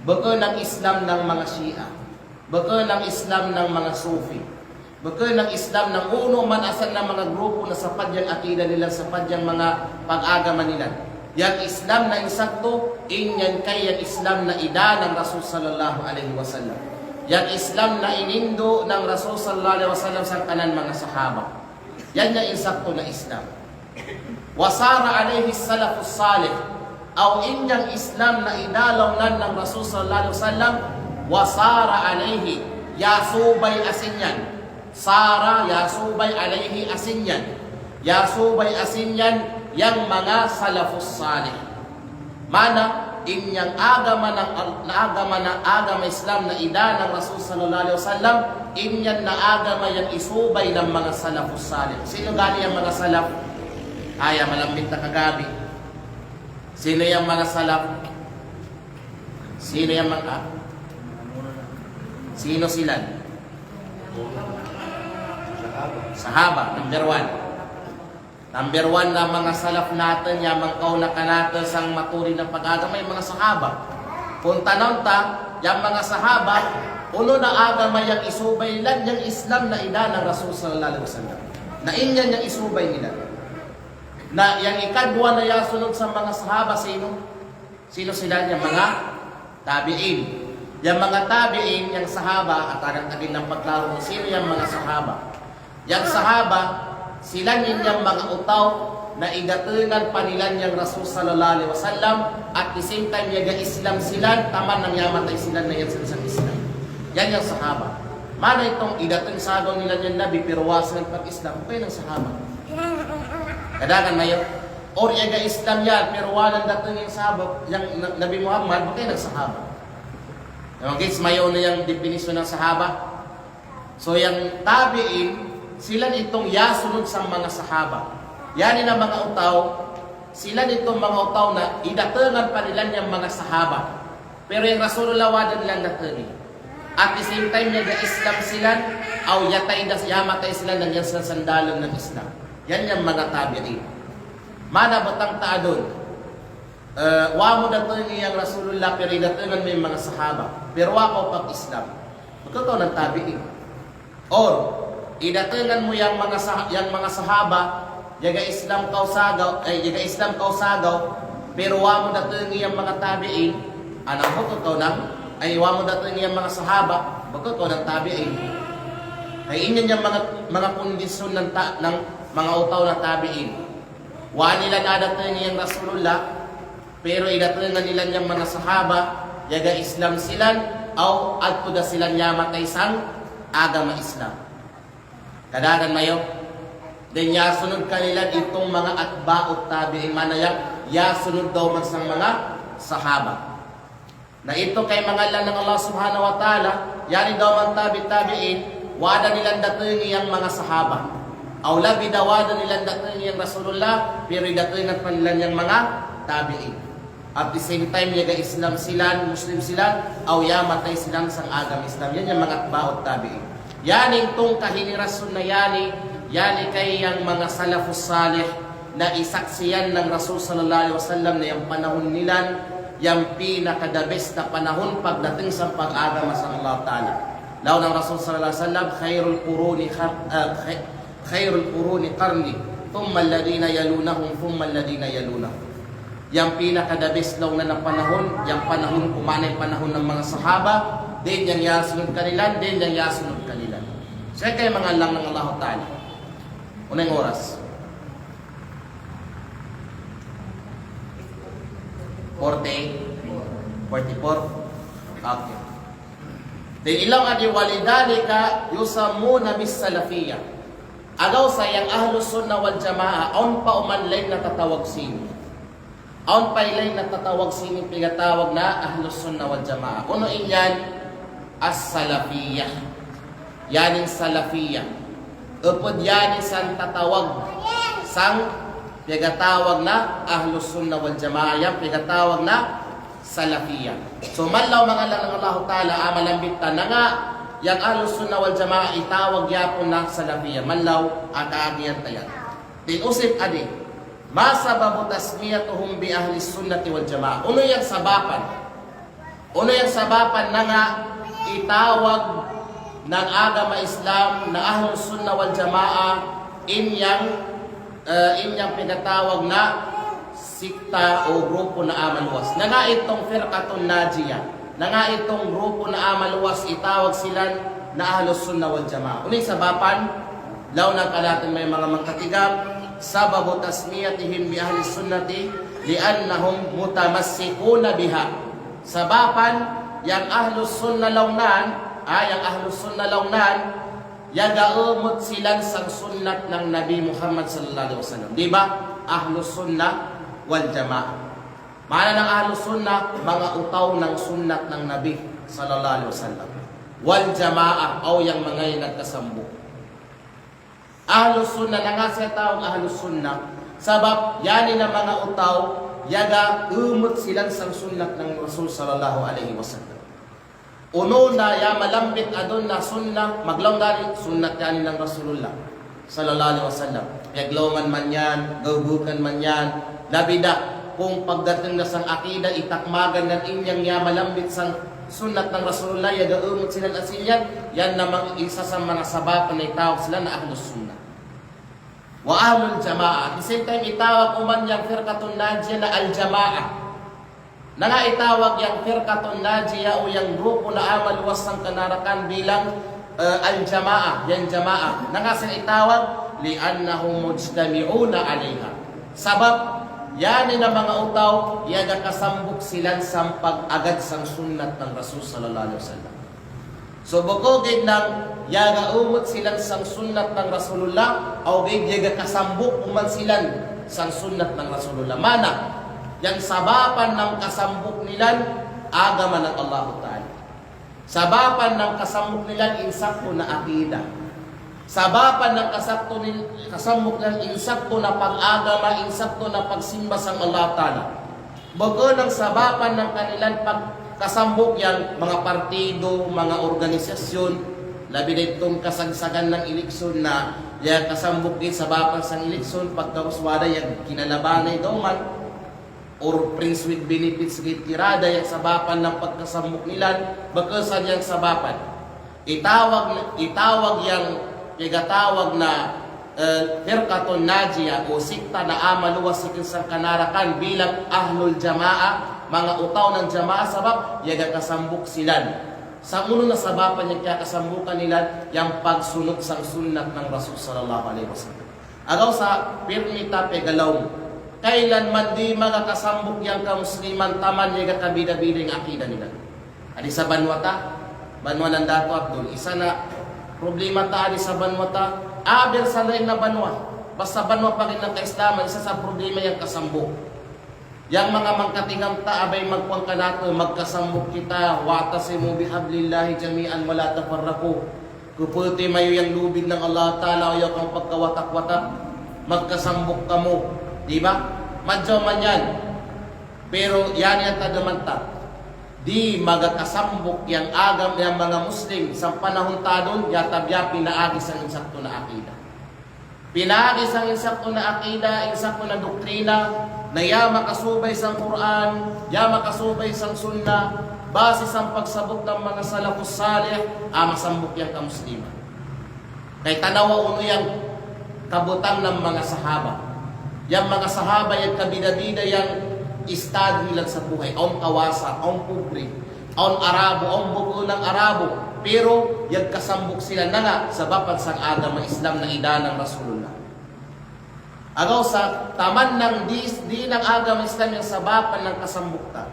Bukan yang Islam nang manga Shia. Bukan yang Islam nang manga Sufi. Bukan yang Islam nang unu man asal na manga grupo na sapadyang akida nila, sapadyang manga pag-agama nila. Yang Islam na insakto, inyan kay yang Islam na idana nang Rasul sallallahu alaihi wasallam. Yang Islam na inindu nang Rasul sallallahu alaihi wasallam sangkanan manga sahaba. Yan yang insakto na Islam. Wa sara alaihi salafus salih. Aw inyang Islam na idana nang Rasul sallallahu alaihi wasallam, wa sara alaihi, ya subay asin yan. Sara, ya subay, alaihi, asin yan. Ya subay asin yan yang manga salafus salih. Mana, inyang agama nang, na agama nang, agama Islam na idana nang Rasul sallallahu alaihi wasallam, inyan na agama yang isubay nang manga salafus salih. Sino gali yang manga salaf? Aya, malambit na kagabi. Sino yang manga salaf? Sino yang manga, sino sila? Sahaba, number one. Number one na manga salaf natun, yang mangkauna kanatun sang maturid na pag-agama, yang manga sahaba. Kung tanawun ta, yang manga sahaba, unu na agama yang isubay nila, yang Islam na idana nang Rasul sallallahu alaihi wasallam. Na inyan yang isubay nila. Na yang ikadwa na iyasunud sang manga sahaba, sino? Sino sila? Yang manga tabi'in. Yang manga tabi'in, yang sahaba, atagan ta gin nang pagklaro, sino yang manga sahaba? Yang sahaba, sila inyang manga utaw na igatungan pa nila yang Rasul sallallahu alaihi wasallam, at the same time, iyaga Islam sila, taman nang iyamatay sila na iyan sila sang Islam. Yan yang sahaba. Mana itung idatung sagaw nilan yang Nabi pero wa silan pag-Islam, bukay nang sahaba. Kadagan mayo. Or iyaga Islam yan pero wa nang datung yang sahaba, yang Na-, Nabi Muhammad, bukay nang sahaba. Yang gets mayo na yang definisyon nang sahaba. So yang tabi'in, silan itung yasunud sang manga sahaba. Yani na manga utaw, silan itung manga utaw na idatungan pa nilan yang manga sahaba. Pero yang Rasulullah wa da nilan datungi. At the same time, yaga Islam silan, aw yatay da, yamatay silan nang yang sandalan nang Islam. Yan yang manga tabi'in. Mana batang ta'adun. Eh, wa mu datungi yang Rasulullah, pero idatungan mu yang manga sahaba. Pero wa kaw pag-Islam. Bukun kaw nang tabi'in. Or, idatungan mu yang manga sah-, yang manga sahaba, yaga Islam kaw sagaw, eh, yaga Islam kaw sagaw, pero wa mu datungi yang manga tabi'in, anang bukun kaw nang, ay, wa mu datungi yang manga sahaba, bukun kaw nang tabi'in. Ay, inyan yang manga, manga kondisyon nang ta-, nang manga utaw na tabi'in. Wa nilan datungi yang Rasulullah, pero idatungan nilan yang manga sahaba, yaga Islam silan, aw adtu da silan yamatay sang agama Islam. Kadagan mayo, den yasunud kanilan itung manga atba'ut tabi'in, mana yang yasunud daw man sang manga sahaba. Na itu kay manga lang nang Allah Subhanahu wa Ta'ala, yani daw man tabi' tabi'in, wa da nilan datungi yang manga sahaba. Aw labi da wa da nilan datungi yang Rasulullah, pero idatungan pa nilan yang manga tabi'in. At the same time, yaga Islam silan, Muslim silan, aw yamatay silan sang agama Islam. Yan yang manga atba'ut tabi'in. Yani itung kahenerasyon na yani, yani kay yang manga salafus salih, na isaksian nang Rasul sallallahu alaihi wasallam na yang panahon nilan, yang pinaka the best na panahon pagdating sang pag-agama sang Allah Ta'ala. Laung nang Rasul sallallahu alaihi wasallam, "Khairul quruni khar-, eh, khay-, khairul quruni qarni, thumma alladhina yalunahum, thumma alladhina yalunahum." Yang pinaka the best laung na panahon, yang panahon ku, mana yang panahon nang manga sahaba, den yang yasunud kanilan, den yang yasunud kanilan. Sa kay manga lang nang Allah Ta'ala. Uneng oras? Forty? Forty-four? Okay. Then ilaw adi, "Walidhalika yusammuna bis-salafiyyah." Agaw sa yang Ahlus Sunnah wal Jamaah, awn pa uman lain na tatawag sini. Awn pa i lain na tatawag sini pigatawag na Ahlus Sunnah wal Jamaah. Unu inyan? As-Salafiyyah. Yaning Salafiyyah. Upud yani sang tatawag sang pigatawag na Ahlus Sunnah wal Jamaah, yang pigatawag na Salafiyyah. So, manlaw manga lang nang Allahu Ta'ala, a malambit ta na nga yang Ahlus Sunnah wal Jamaah itawag yapun na Salafiyyah. Manlaw a kaagihan ta yan. Then usip adi, ma sababu tasmiyatuhum bi ahlis sunnati wal jamaah? Unu yang sabapan? Unu yang sabapan na nga itawag nang agama Islam na Ahlus Sunnah wal Jamaah in yang, eh, in yang pigatawag na sikta o grupo na a maluwas? Na nga itung Firqatun Najiyah, na nga itung grupo na a maluwas itawag silan na Ahlus Sunnah wal Jamaah. Unu yang sabapan? Laung nang kalaten may manga mangkatigap, sababu tasmiyatihim bi ahlis sunnati li'annahum mutamassikuna biha. Sabapan yang Ahlus Sunnah laung nan, ah, yang Ahlus Sunnah laung nan, yaga umut silan sang sunnat nang Nabi Muhammad sallallahu alaihi wasallam. Di ba? Ahlus Sunnah wal Jamaah. Mana nang Ahlus Sunnah? Manga utaw nang sunnat nang Nabi sallallahu alaihi wasallam. Wal Jamaah, aw yang manga inagkasambuk. Ahlus Sunnah, na nga siya tawag Ahlus Sunnah? Sabab, yani na manga utaw yaga umut silan sang sunnat nang Rasul sallallahu alaihi wasallam. Unu na ya malambit adun na sunnah, maglaung dari sunnat yani nang Rasulullah sallallahu alaihi wasallam. Piyaglaungan man yan, gaubukan man yan, labi da kung pagdating na sang akida, itakmagan ngan in yang ya malambit sang sunnat nang Rasulullah, yaga umut silan asin yan, yan na mang isa sa manga sabab na itawag sila na Ahlus Sunnah. Wa Ahlul Jamaah. At the same time, itawag uman yang Firqatun Najiyah na Al Jamaah. Na nga itawag yang Firqatun Najiyah o yang grupo na a maluwas sang kanarakan bilang, eh, Al Jamaah, yang Jamaah. Na nga sin itawag, li'annahum mujtami'una alaiha. Sabab, yani na manga utaw, yaga kasambuk silan sang pag-agad sang sunnat nang Rasul sallallahu alaihi wasallam. So boko ga'i nang iyaga umut silan sang sunnat nang Rasulullah, aw ga'i iyaga kasambuk uman silan sang sunnat nang Rasulullah. Mana, yang sabapan nang kasambuk nilan agama nang Allahu Ta'ala. Sabapan nang kasambuk nilan insakto na akida. Sabapan nang kasakto nil-, kasambuk nilan insakto na pag-agama, insakto na pagsimba sang Allah Ta'ala. Boko nang sabapan nang kanilan pagkasambuk yang manga partido, manga organisasyon, labi da itong kasagsagan nang eleksyon na, ya kasambuk din sabapan sang eleksyon, pagkabus wada yang kinalabanay daw man, or friends with benefits, ga'i tirada yang sabapan nang pagkasambuk nilan, boko sa yang sabapan. Itawag, itawag yang, pegtawag na, eh, Firqatun Najiyah, o sikta na a'a maluwas si kinsang kanarakan bilang ahlul jamaah, manga o tao nang jamaah sabab, iyaga kasambuk silan. Sang unu na sabapan yang kiyakasambukan nilan, yang pagsunut sang sunnat nang Rasul sallallahu alaihi wasallam. Agaw sa pirmi ta pe galaw. Kailanman di magkasambuk yang kamusliman taman iyaga kabida-bida yang akida nila. Adi sa banwa ta, banwa nang Datu Abdul. Isa na problema ta adi sa banwa ta. A'a bersandain na banwa. Basta banwa pagin nang kaislaman, isa sa problema yang kasambuk. Yang manga mangkatingam ta, abay magkuwan kanatu, magkasambuk kita, wa'tasimu bihablillahi jami'an wa la tafarraqu. Kupete mayu yang lubid nang Allah Ta'ala, ayaw kamu pagkawatak-watak, magkasambuk kamu. Di ba? Madyaw man yan. Pero yan yang tadaman ta. Di magkasambuk yang agam, yang manga Muslim, sang panahun tadun, ya tabiya' pinaagi sang insakto na akida. Pinaagi sang insakto na akida, insakto na doktrina, na ya makasubay sang Qur'an, ya makasubay sang sunna, base sang pagsabut nang manga salafus salih, a'a masambuk yang kamusliman. Kay tanawa unu yang kabutang nang manga sahaba. Yang manga sahaba yang kabida-bida yang estado nila sa buhay, awn kawasa, awn pobre, awn Arabo, awn bukun nang Arabo, pero yagkasambuk sila nanga sabapan sang agama Islam na idanang Rasulullah. Agaw sa taman nang di, di nang agama Islam yang sabapan nang kasambuk ta.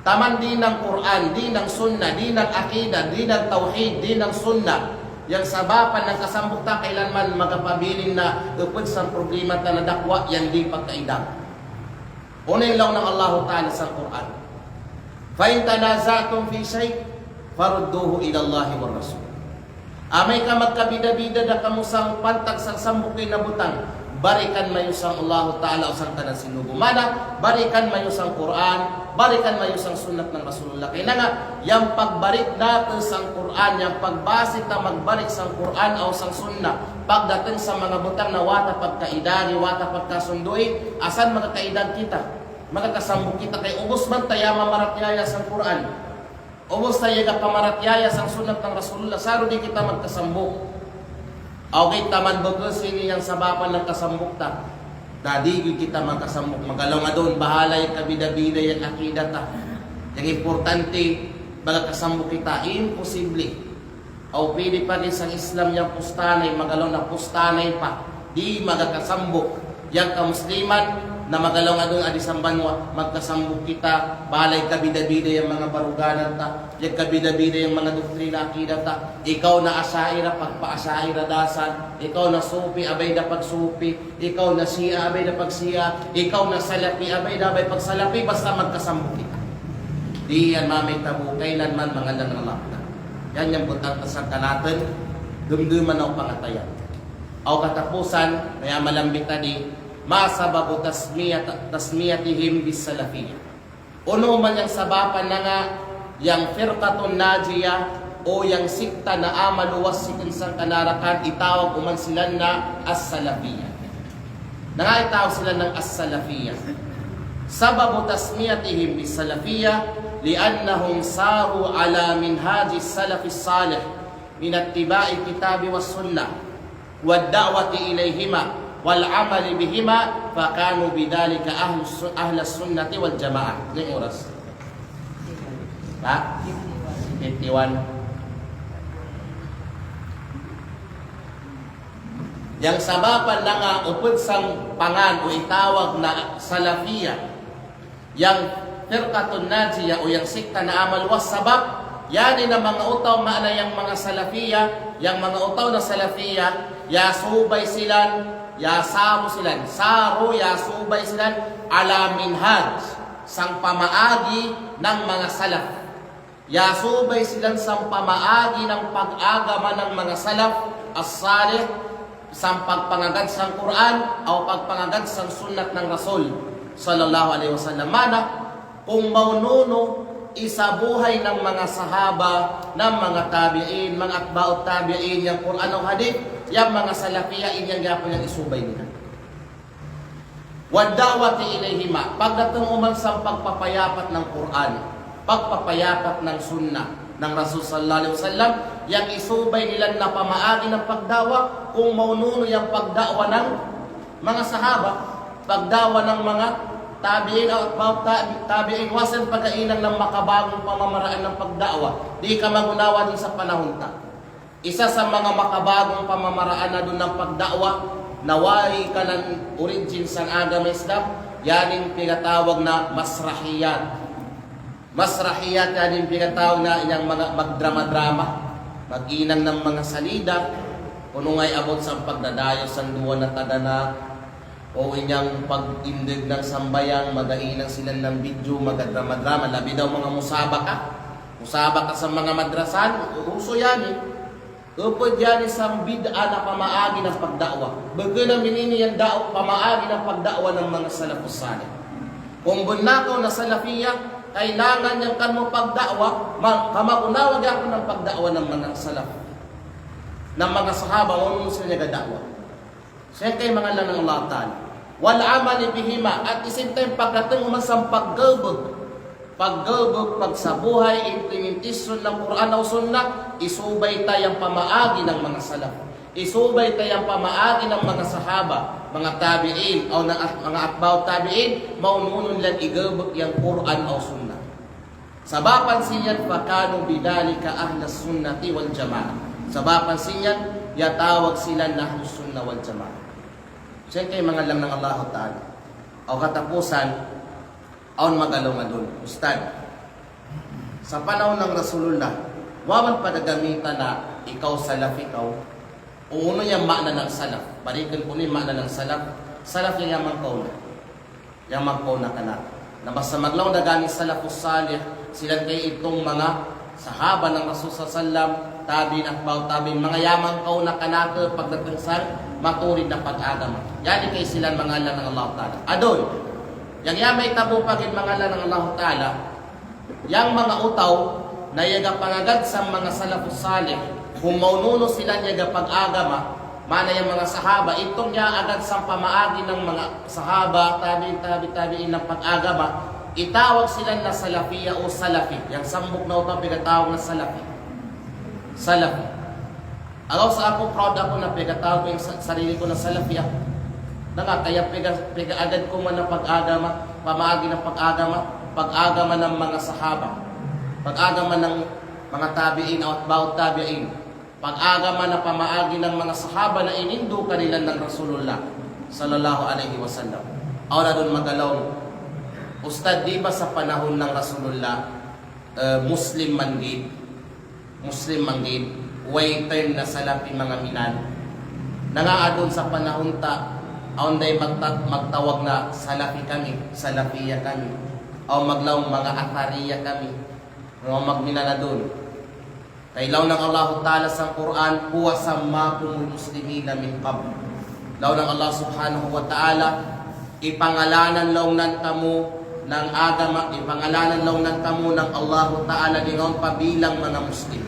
Taman di nang Qur'an, di nang sunna, di nang akida, di nang tawhid, di nang sunna. Yang sabapan nang kasambuk ta kailanman magapabilin na upud sang problema ta na dakwa yang di pagkaidang. Unu in laung nang Allahu Ta'ala sang Qur'an. Fa in tanaza'tum fi shay' farudduhu ilallahi war rasul. Amay ka magkabida-bida da kamu sang pantag sang sambuk na butang, barikan mayu sang Allahu Ta'ala o sang kanan sinubu. Mana, barikan mayu sang Qur'an, barikan mayu sang sunnat nang Rasulullah. Kay nanga, yang pagbarik natu sang Qur'an, yang pagbasi ta magbarik sang Qur'an o sang sunna, pagdating sa manga butang na wata pagkaidagi, wata pagkasundui, asan magkakaidang kita, magkakasambuk kita kay ubus man ta ya mamaratiyaya sang Qur'an. Ubus ta ya ga pamaratiyaya sang sunnat nang Rasulullah, saru di kita magkasambuk. Aw kita man beke sini yang sabapan nang kasambuk ta. Dadi gi kita magkasambuk, magalaw ngadun, bahala yang kabida-bida yang akida ta. Yang importante, baga kasambuk kita, imposible. Aw pwede pa di sang Islam yang pustanay, magalaw na pustanay pa. Di magkasambuk. Yang kamusliman, na magalaw ngadun adi sang banwa, magkasambuk kita, bahala yang kabida-bida yang manga baruganan ta. Yang kabida-bida yang manga doktrina akida ta. Ikaw na Asha'ira, pagpa-Asha'ira dasan. Ikaw na Sufi, abay da pagsufi. Ikaw na Shia, abay da pagshia. Ikaw na Salafi, abay da abay pagsalafi. Basta magkasambuk kita. Di yan mamaytabu kailanman manganan Allah ta. Yan yang butang ta sa kanatun. Dumduman aw pangatayan. Aw katapusan, maya malambit tadi. Ma sababu tasmiyat-, tasmiyatihim bis salafiyah. Unu man yang sabapan nanga yang Firqatun Najiyah o yang sikta na a'a maluwas si kinsang kanarakan itawag uman silan na As-Salafiyah. Nanga itawag silan nang As-Salafiyah. Sababu tasmiyatihim bis-Salafiyah li'annahum saru ala minhajis salafis salih min ittiba'i kitabi was sunnah. Wad da'wati ilaihima wal amali bihima, fakanu bidhalika ahlus su-, ahlas sunnati wal jamaah. Anu oras? Ha? Fifty-one. Yang sabapan nanga upud sang pangan o itawag na Salafiyah. Yang Firqatun Najiyah o yang sikta na a'a maluwas sabab Iyan na manga utaw, maana yang manga Salafiyah, yang manga utaw na Salafiyah, iyasubay silan, iyasaru silan, saru, iyasubay silan, ala minhaj, sang pamaagi nang manga salaf. Iyasubay silan sang pamaagi nang pag-agama nang manga salaf as-salih, sang pagpangagad sang Qur'an, aw pagpangagad sang sunnat nang Rasul, sallallahu alaihi wasallam. Maana, kung maununu isabuhay nang manga sahaba, nang manga tabi'in, manga atba'ut tabi'in, yang Qur'an aw hadith, yang manga Salafiyah, in yang gihapon yang isubay nila. Wad da'wati ilaihima, pagdatung uman sang pagpapayapat nang Qur'an, pagpapayapat nang sunnah nang Rasul sallallahu alaihi wasallam, yang isubay nila na pamaagi nang pagda'wa, kung maununu yang pagda'wa nang manga sahaba, pagda'wa nang manga tabi'in, aw atba'ut tabi-, tabi'in, wasan pagainang nang makabagung pamamaraan nang pagda'wa, di' ka magunawa dun sa panahun ta. Isa sa manga makabagung pamamaraan na dun nang pagda'wa, na wa'i kanan origin sang agama Islam, iyan in piyagatawag na masrahiyat. Masrahiyat, iyan in piyagatawag na in yang manga magdrama-drama, mag-inang nang manga salida, kunungai abut sang pagdadayo sang duwa na tagana, o in yang pag-indeg nang sambayang, magainang silan nang video, magadrama-drama, labi daw manga musabaka. Musabaka sa manga madrasahan, uso iyan i. Upad iyan i sang bid'ah na pamaagi nang pagda'wa. Bagaimana minini yang da'wa pamaagi nang pagda'wa nang manga salafus salih. Kung bennal kaw na Salafiyah, kailangan yang kan mu pagda'wa, ma-, kamagunawa gihapon nang pagda'wa nang manga salaf. Nang manga sahaba, unu sila niya gada'wa. Sangkai manga lalang Allah Ta'ala. Wal amali bihima, at the same time, pagdatung uman sang paggebeg. Paggebeg, pagsabuhay, implementation nang Qur'an aw sunnah, isubay ta yang pamaagi nang manga salaf. Isubay ta yang pamaagi nang manga sahaba, manga tabi'in, aw nang at-, manga atba'ut tabi'in, maununu nila igebeg yang Qur'an aw sunnah. Sabapan sin iyan, fakanu bidhalika ahlas sunnati wal jama'ah. Sabapan sin iyan, iyatawag sila na ahlus sunnah wal jama'ah. Sangkai manga lalang nang Allahu Ta'ala. Aw katapusan, awn magalaw ngadun, Ustad. Sa panahun nang Rasulullah, wawan pa da gamitan na ikaw Salafi kaw. Unu yang ma'na nang salaf? Bariken ku ni ma'na nang salaf. Salaf yang, yang mangkauna. Yang mangkauna kanatu. Na basta maglaung da gani salafus salih, silan kai itung manga sahaba nang Rasul sallallahu alaihi wasallam, tabi'in, atba'ut tabi'in, manga yang mangkauna kanatu pagdatung sa maturid na pag-agama. Iyan i kai silan manga lalang nang Allahu Ta'ala. Adun, yang iyan maitabo pa gin manga lalang nang Allahu Ta'ala, yang manga utaw na iyaga pangagad sang manga salafus salih, kung maununu sila niyaga pag-agama, maana yang manga sahaba, itung niya agad sang pamaagi nang manga sahaba, tabi'in, tabi' tabi'in nang pag-agama, itawag sila na Salafiyah o Salafi, yang sambuk na utaw piyagatawag na Salafi. Salafi. Agaw sa aku, proud aku na piyagatawag ku yang sa-, sarili ku na Salafi aku. Nanga kaya piyaga-, piyaga-agad ku man na pag-agama, pamaagi nang pag-agama, pag-agama nang manga sahaba, pag-agama nang manga tabi'in, atba'ut tabi'in, pag-agama na pamaagi nang manga sahaba na inindu kanila nang Rasulullah sallallahu alaihi wasallam. Awn adun magalaw, Ustad, di' ba sa panahun nang Rasulullah, eh, Muslim man gid? Muslim man gid, way time na Salafi manga minan. Nanga adun sa panahun ta, awn da i magta-, magtawag na Salafi kami, Salafiyah kami. Awn maglaung manga Athariyah kami. Manga magminan adun. Kay laung nang Allahu Ta'ala sang Qur'an, "Huwa sammakumul muslimina min qabl." Laung nang Allah Subhanahu wa Ta'ala, ipangalanan laung nan kamu nang agama, ipangalanan laung nan kamu nang Allahu Ta'ala di' ngaun pa bilang manga Muslim.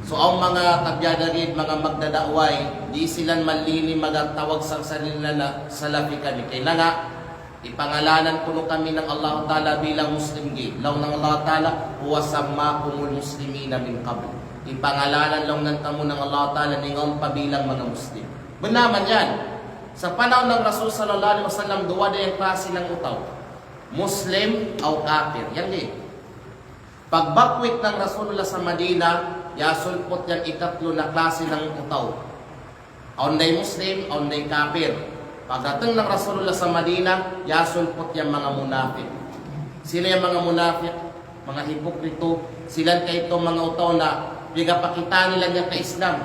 So, awn manga tabiya' darid, manga magdada'way, di' silan malini magatawag sang sarili nila na Salafi kami. Kay nanga, ipangalanan kunu kami nang Allahu Ta'ala bilang Muslim gi. Laung nang Allahu Ta'ala, "Huwa sammakumul muslimina min qabl." Ipangalanan laung nan kamu nang Allahu Ta'ala di' ngaun pa bilang manga Muslim. Bennal man yan. Sa panahun nang Rasul sallallahu alaihi wasallam, duwa da yang klasi nang utaw. Muslim aw kapir. Yan di'. Pagbakwit nang Rasulullah sa Madina, iyasulput yang ikatlu na klasi nang utaw. Awn da i Muslim, awn da i kapir. Pagdatung nang Rasulullah sa Madina, iyasulput yang manga munafik. Sino yang manga munafik? Manga hipokrito, Silan kaytu manga utaw na pegapakita nilan yang ka-Islam.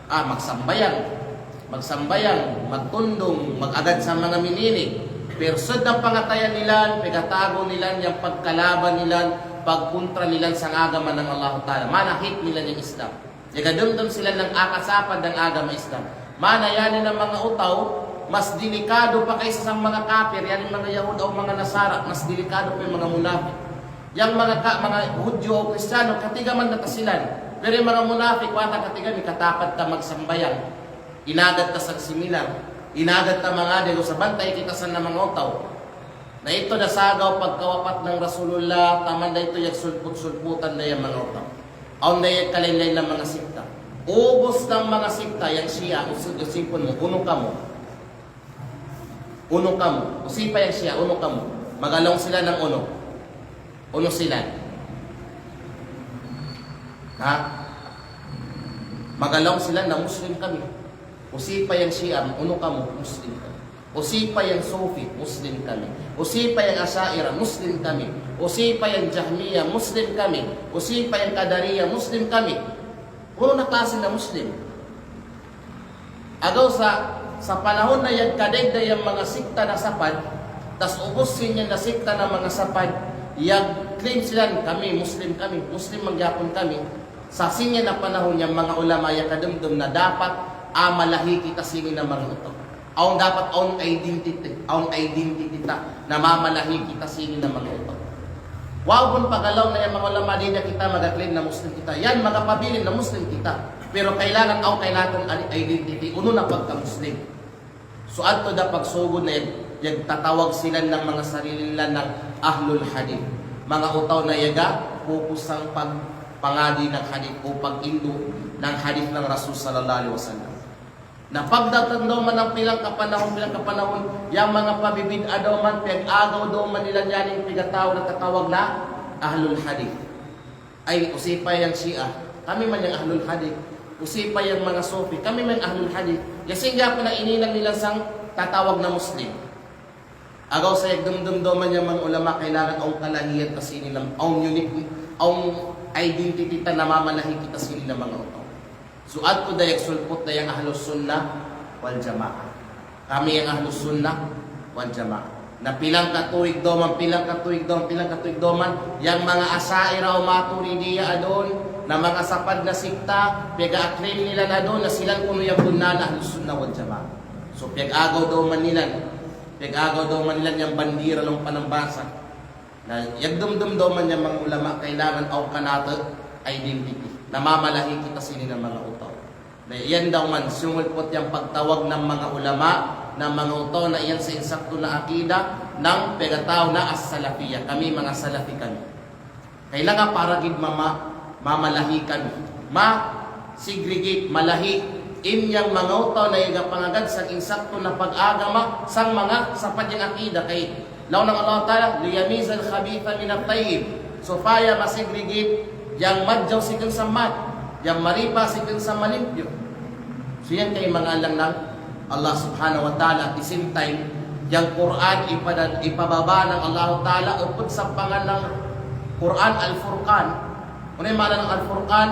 Ah, magsambayang. Magsambayang, magtundung, mag-agad sa manga minini. Pero sud na pangatayan nilan, pegatago nilan yang pagkalaban nilan, pagkontra nilan sang agama nang Allahu Ta'ala. Manahit nilan yang Islam. Yaga dumdum silan nang akasapad nang agama Islam. Mana yani na manga utaw, mas delikado pa kaysa sang manga kapir, yani manga Yahud o manga Nasara, mas delikado pa manga munafik. Yang manga ka-, manga Hudyu o Kristiyanu, katiga man na ta silan. Pero manga munafik, wata katiga, mikatapad ta magsambayang. Inagad ta sang seminar. Inagad ta mangadi, o sa bantay kita san na manga utaw. Na itu da sagaw pagkawapat nang Rasulullah, taman da itu yagsulput-sulputan da yang manga utaw. Awn da yang kalain-lain na manga sikta. Ubus nang manga sikta yang Shia, usi-, usipun mu, unu kamu. Unu kamu. Usipa yang Shia, unu kamu. Magalaw sila nang unu. Unu sila. Ha? Magalaw sila na Muslim kami. Usipa yang Shia, unu kamu, Muslim kami. Usipa yang Sufi, Muslim kami. Usipa yang Asha'ira, Muslim kami. Usipa yang Jahmiya, Muslim kami. Usipa yang Qadariya, Muslim kami. Unu na klasi na Muslim. Agaw sa, sa panahon na yagkadaig da yang manga sikta na sapad, tas ubus sin yan na sikta na manga sapad, yag-claim sila, kami, Muslim kami, Muslim manggihapon kami. Sa sin yan na panahon yang manga ulama yakadumdum na dapat, ah, malahi kita sini na manga utaw. Awn dapat, awn identity, awn identity ta, na mamalahi kita sini na manga utaw. Walaupun pagalaw na yang manga ulama di da kita maga-claim na Muslim kita, yan magapabilin na Muslim kita. Pero kailangan awn kanaten identity, unu na pagka-Muslim. So, ato da pagsugod na yan, yagtatawag sila nang manga sarili nila nang Ahlul Hadith. Manga utaw na yaga, fokus sang pag-, pangadi nang hadith o pag-indo nang hadith nang Rasul sallallahu alaihi wasallam. Na pagdating daw man nang pilang kapanahon, pilang kapanahon, yang manga pabibid'a daw man, piyag-agaw daw man nila yan, pigatawag na tatawag na Ahlul Hadith. Ay, usipa yang Shia, kami man yang Ahlul Hadith. Usipa yang manga Sufi, kami man yang Ahlul Hadith. Kasi nga' pala ininang nila sang tatawag na Muslim. Agaw sa yagdumdum daw man yang manga ulama kailangan awn kalahian kasi nila, awn unique, awn identity ta na mamalahi kita sini na manga utaw. So, ato da yagsulput da yang Ahlus Sunnah wal Jamaah. Kami yang Ahlus Sunnah wal Jamaah. Na pilang katuig daw man, pilang katuig daw man, pilang katuig daw man, yang manga Asha'ira o Maturidiya adon, na manga sapad na sikta, piyaga-claim nila na adon, na silan kunu yang bunnal na Ahlus Sunnah wal Jamaah. So, piyag-agaw daw man nilan, piyag-agaw daw man nilan yang bandira laung panambasa. Na yagdumdum daw man yang manga ulama kailangan awn kanate identity. Na mamalahi kita sini na manga utaw. Na iyan daw man sumulput yang pagtawag nang manga ulama, nang manga utaw na iyan sa insakto na akida, nang piyagatawag na as-Salafiyah. Kami manga Salafi kami. Kailangan para gid mama-, mamalahi kami. Ma-segregate, malahi, in yang manga utaw na iga pangagad sang insakto na pag-agama, sang manga sapad yang akida kay laung nang Allah Ta'ala, "Liyamizal khabitha minat tayyib." Supaya ma-segregate yang madjaw sii kung sa mad, yang maripa sii kung sa malimpyo. So yan kay mangalang nang Allah Subhanahu wa Ta'ala, at the same time, yang Qur'an ipada-, ipababa nang Allah Ta'ala, upod sa pangalan nang Qur'an Al-Furqan. Unu i maana nang Al-Furqan?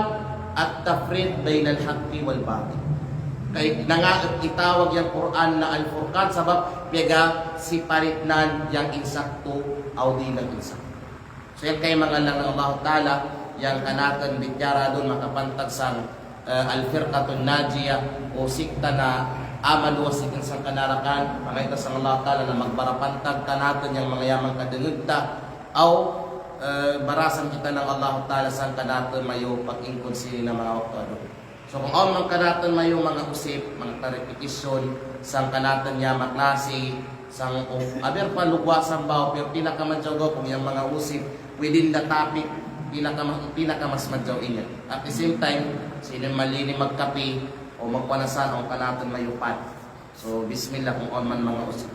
At-tafriq bainal haqqi wal batil. Kay nangaet itawag yang Qur'an na Al-Furqan sabab piyaga-separate nan yang insakto aw di nang insakto. So, yan kay mangalang nang Allah Ta'ala, yang kanaten bichara dun makapantag sang, eh, Al-Firqatun Najiyah, o sikta na aman luwas ikin sang kanarakan, pangayta sang Allah Ta'ala na magbara pantag kanaten yang manga yaman kadengeg ta, aw, eh, barasan kita nang Allah Ta'ala sang kanaten mayo pag-ingkod sini na manga waktu adu. So, kung awn man kanaten mayo manga usip, manga clarification, sang kanaten yaman klasi, sang, o, aber pa lugwa sang bao, pero pinakamadjaw gaw kung yang manga usip within the topic, pinakama-, pinakamas madjaw inya. At the same time, sini malini magkapi, o magpanasan, o kanaten mayo pat. So, bismillah kung awn man manga usip.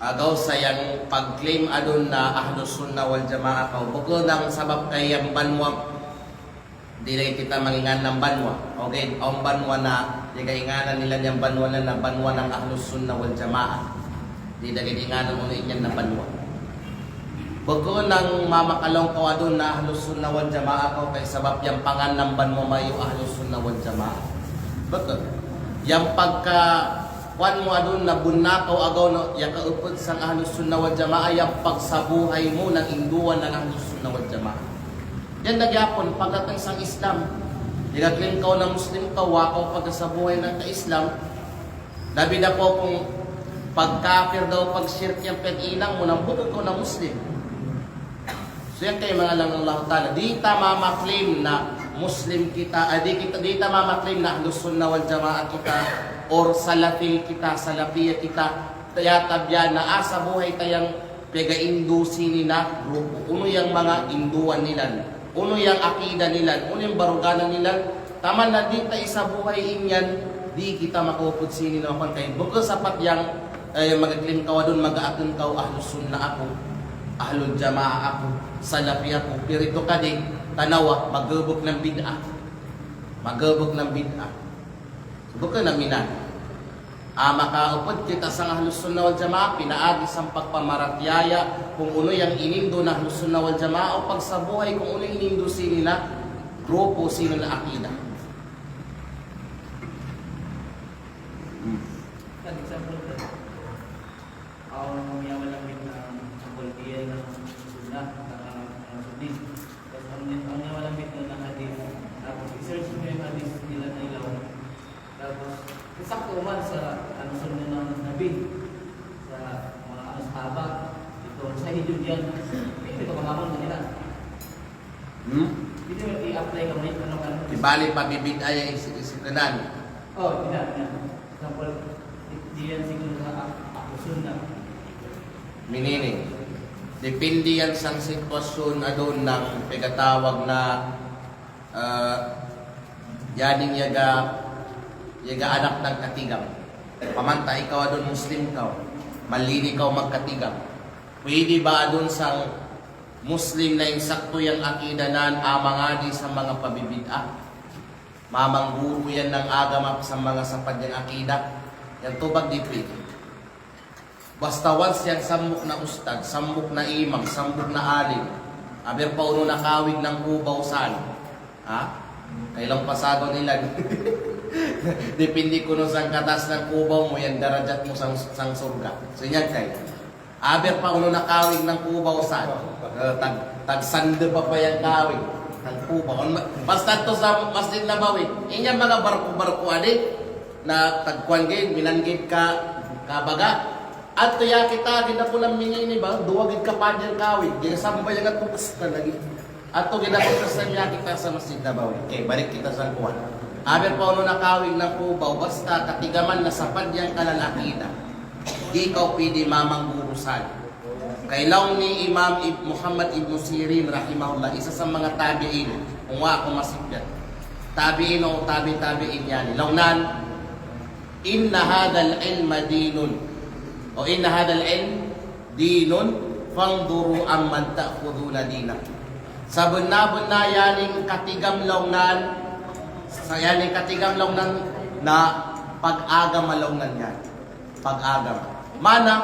Agaw sa yang pag-claim adun na Ahlus Sunnah wal Jamaah kaw. Bukun dang sabab kay yang banwa. Di lagi kita manginganan banwa. Okay, awn banwa na, di kainganan nila yang banwa na, na banwa nang Ahlus Sunnah wal Jamaah. Di lagi di inganan unu inyan na banwa. Bukun dang mamakalaw kaw adun na Ahlus Sunnah wal Jamaah kaw kay sabab yang panganan banwa mayu Ahlus Sunnah wal Jamaah. Bukun. Yang pagka kuwan mu adun na bunakaw agaw na, yaka uput sang Ahlus Sunnah wal Jamaah, yang pagsabuhay mu nang induan nang Ahlus Sunnah wal Jamaah. Yan na gihapon, pagdating sang Islam, yaka claim kaw na Muslim kaw, wa kaw pagsabuhay nang ka-Islam, labi da kaw kung pagkapir daw, pagshirk yang pag-inang mu, nang bukun kaw na Muslim. So, yan kay manga langgang Allahu Ta'ala. Di ta mama-claim na Muslim kita, ah, di kita, di ta mama-claim na Ahlus Sunnah wal Jamaah kita, or Salafi kita, Salafiyah kita, taya tabiya na, ah, sabuhay ta yang pega-indu sini na grupo. Unu yang manga induan nilan, unu yang akida nilan, unu yang baruganan nilan, taman na di ta isabuhay inyan, di kita makauput sini na mapan kay. Bukun sapat yang, eh, maga-claim kaw adun, maga-akun kaw Ahlus Sunnah aku, Ahlul Jamaah aku, Salafi aku, pirito kadi, tanawa, magubuk nang bid'ah. Magubuk nang bid'ah. Bukun na minan. Ah, makauput kita sang Ahlus Sunnah wal Jamaah, pinaagi sang pagpamaratiyaya, kung unu yang inindu na Ahlus Sunnah wal Jamaah, o pagsabuhay kung unu inindu sini na grupo, sini na akida. Hmm. Kan example ka, awn miyawalan bit na example diyan na Sunnah, na, na Sunni. Tapos awn, awn miyawalan bit na hadith. Tapos i-search mu yang hadith nila na ilaw. Tapos sakto man sa, ano, Sunnah nang Nabi, sa manga, ano, sahabat, ito, sa hijud yan. Ito, pamahaman nila. Hmm? Pwede i-apply kami, ano, kan. Di bali pabibid'ah yang isi, isi kanan. Oh, tidak, tidak. Example, di-, diyan siguro sa a-, Ahlus Sunnah. Minini. Depende yan sang sitwasyon adun nang pegatawag na, eh, yaning yaga, yaga anak nang katigam. Pamanta ikaw adun Muslim kaw. Malini kaw magkatigam. Pwede ba adun sang Muslim na insakto yang akida nan a mangadi sa manga pabibid'ah? Mamangguru yan nang agama sa manga sapad yang akida? Yang tubag di pwede. Basta once yang sambuk na ustad, sambuk na imam, sambuk na alim, aber pa unu na kawig nang kubaw san. Ha? Kailang pasagaw nila. Depende kunu sang katas nang kubaw mu, yang darajat mu sang, sang surga. So, inyan kay. Aber pa unu na kawig nang kubaw san. Eh, tag, tag sande pa pa yang kawig. Tag kubaw. Basta to sa Masjid Nabawi. Inyan manga barku-barku adi. Na tagkuan gid, minan gid ka, kabaga. Ato ya kita gid na kulang minini ba, duwa gid ka padyan kawig. Gid sambayangan ko basta lagi. Ato gid na kulang sa ya kita sa Masjid Nabawi. Okay, balik kita sa kuan. Aber pa unu na kawig nang kubaw, basta katigaman na sapad yang kanan akida. Di kaw pwede mamangguru san. Kay laung ni Imam Ib-, Muhammad ibnu Sirin rahimahullah, isa sa manga tabi'in, kung wa' aku masipyat. Tabi'in o tabi' tabi'in yani. Laung nan, "Inna hadhal ilma dinun." O, "Inna hadhal ilm dinun, fanzuru amman ta'khudhuna dinakum." Sabenna-benna yaning katigam laung nan, sa yaning katigam laung nan, na pag-agama laung nan yan. Pag-agama. Mana,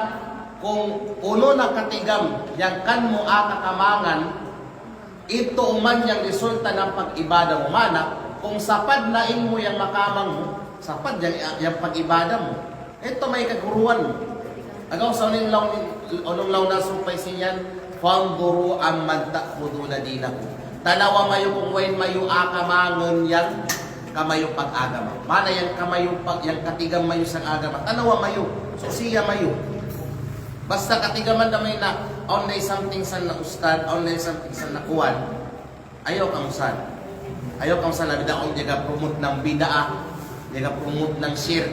kung unu na katigam yang kan mu aka kamangan, ito uman yang resulta nang pag-ibada mu. Mana, kung sapad na in mu yang makamang mu, sapad yang, yang pag-ibada mu. Ito may kaguruan mu. Agaw sa unu laung, unu laung na supay siniyan, "Fanzuru amman ta'khudhuna dinakum." Tanawa mayu kung wain mayu a kamangen yang kamayu pag-agama. Mana yang kamayu pag-, yang katigam mayu sang agama. Tanawa mayu. So siya mayu. Basta katigaman da mayu na, awn da isang tingsan na ustad, awn da isang tingsan na kuwan. Ayaw kamu san. Ayaw kamu san na bid'ah, awn jaga promote nang bid'ah, jaga promote nang shirk.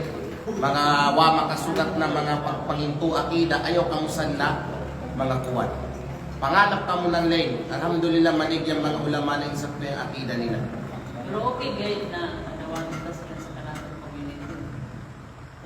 Manga wa' makasugat na manga pag-, pangintu akida, ayaw kamu san na manga kuwan. Panganap kamu nang lain. Alhamdulillah, manig yang manga ulama na insakto yang akida nila. Pero okay, guys, na, na, na, na, na, na, na, na, na, na, na,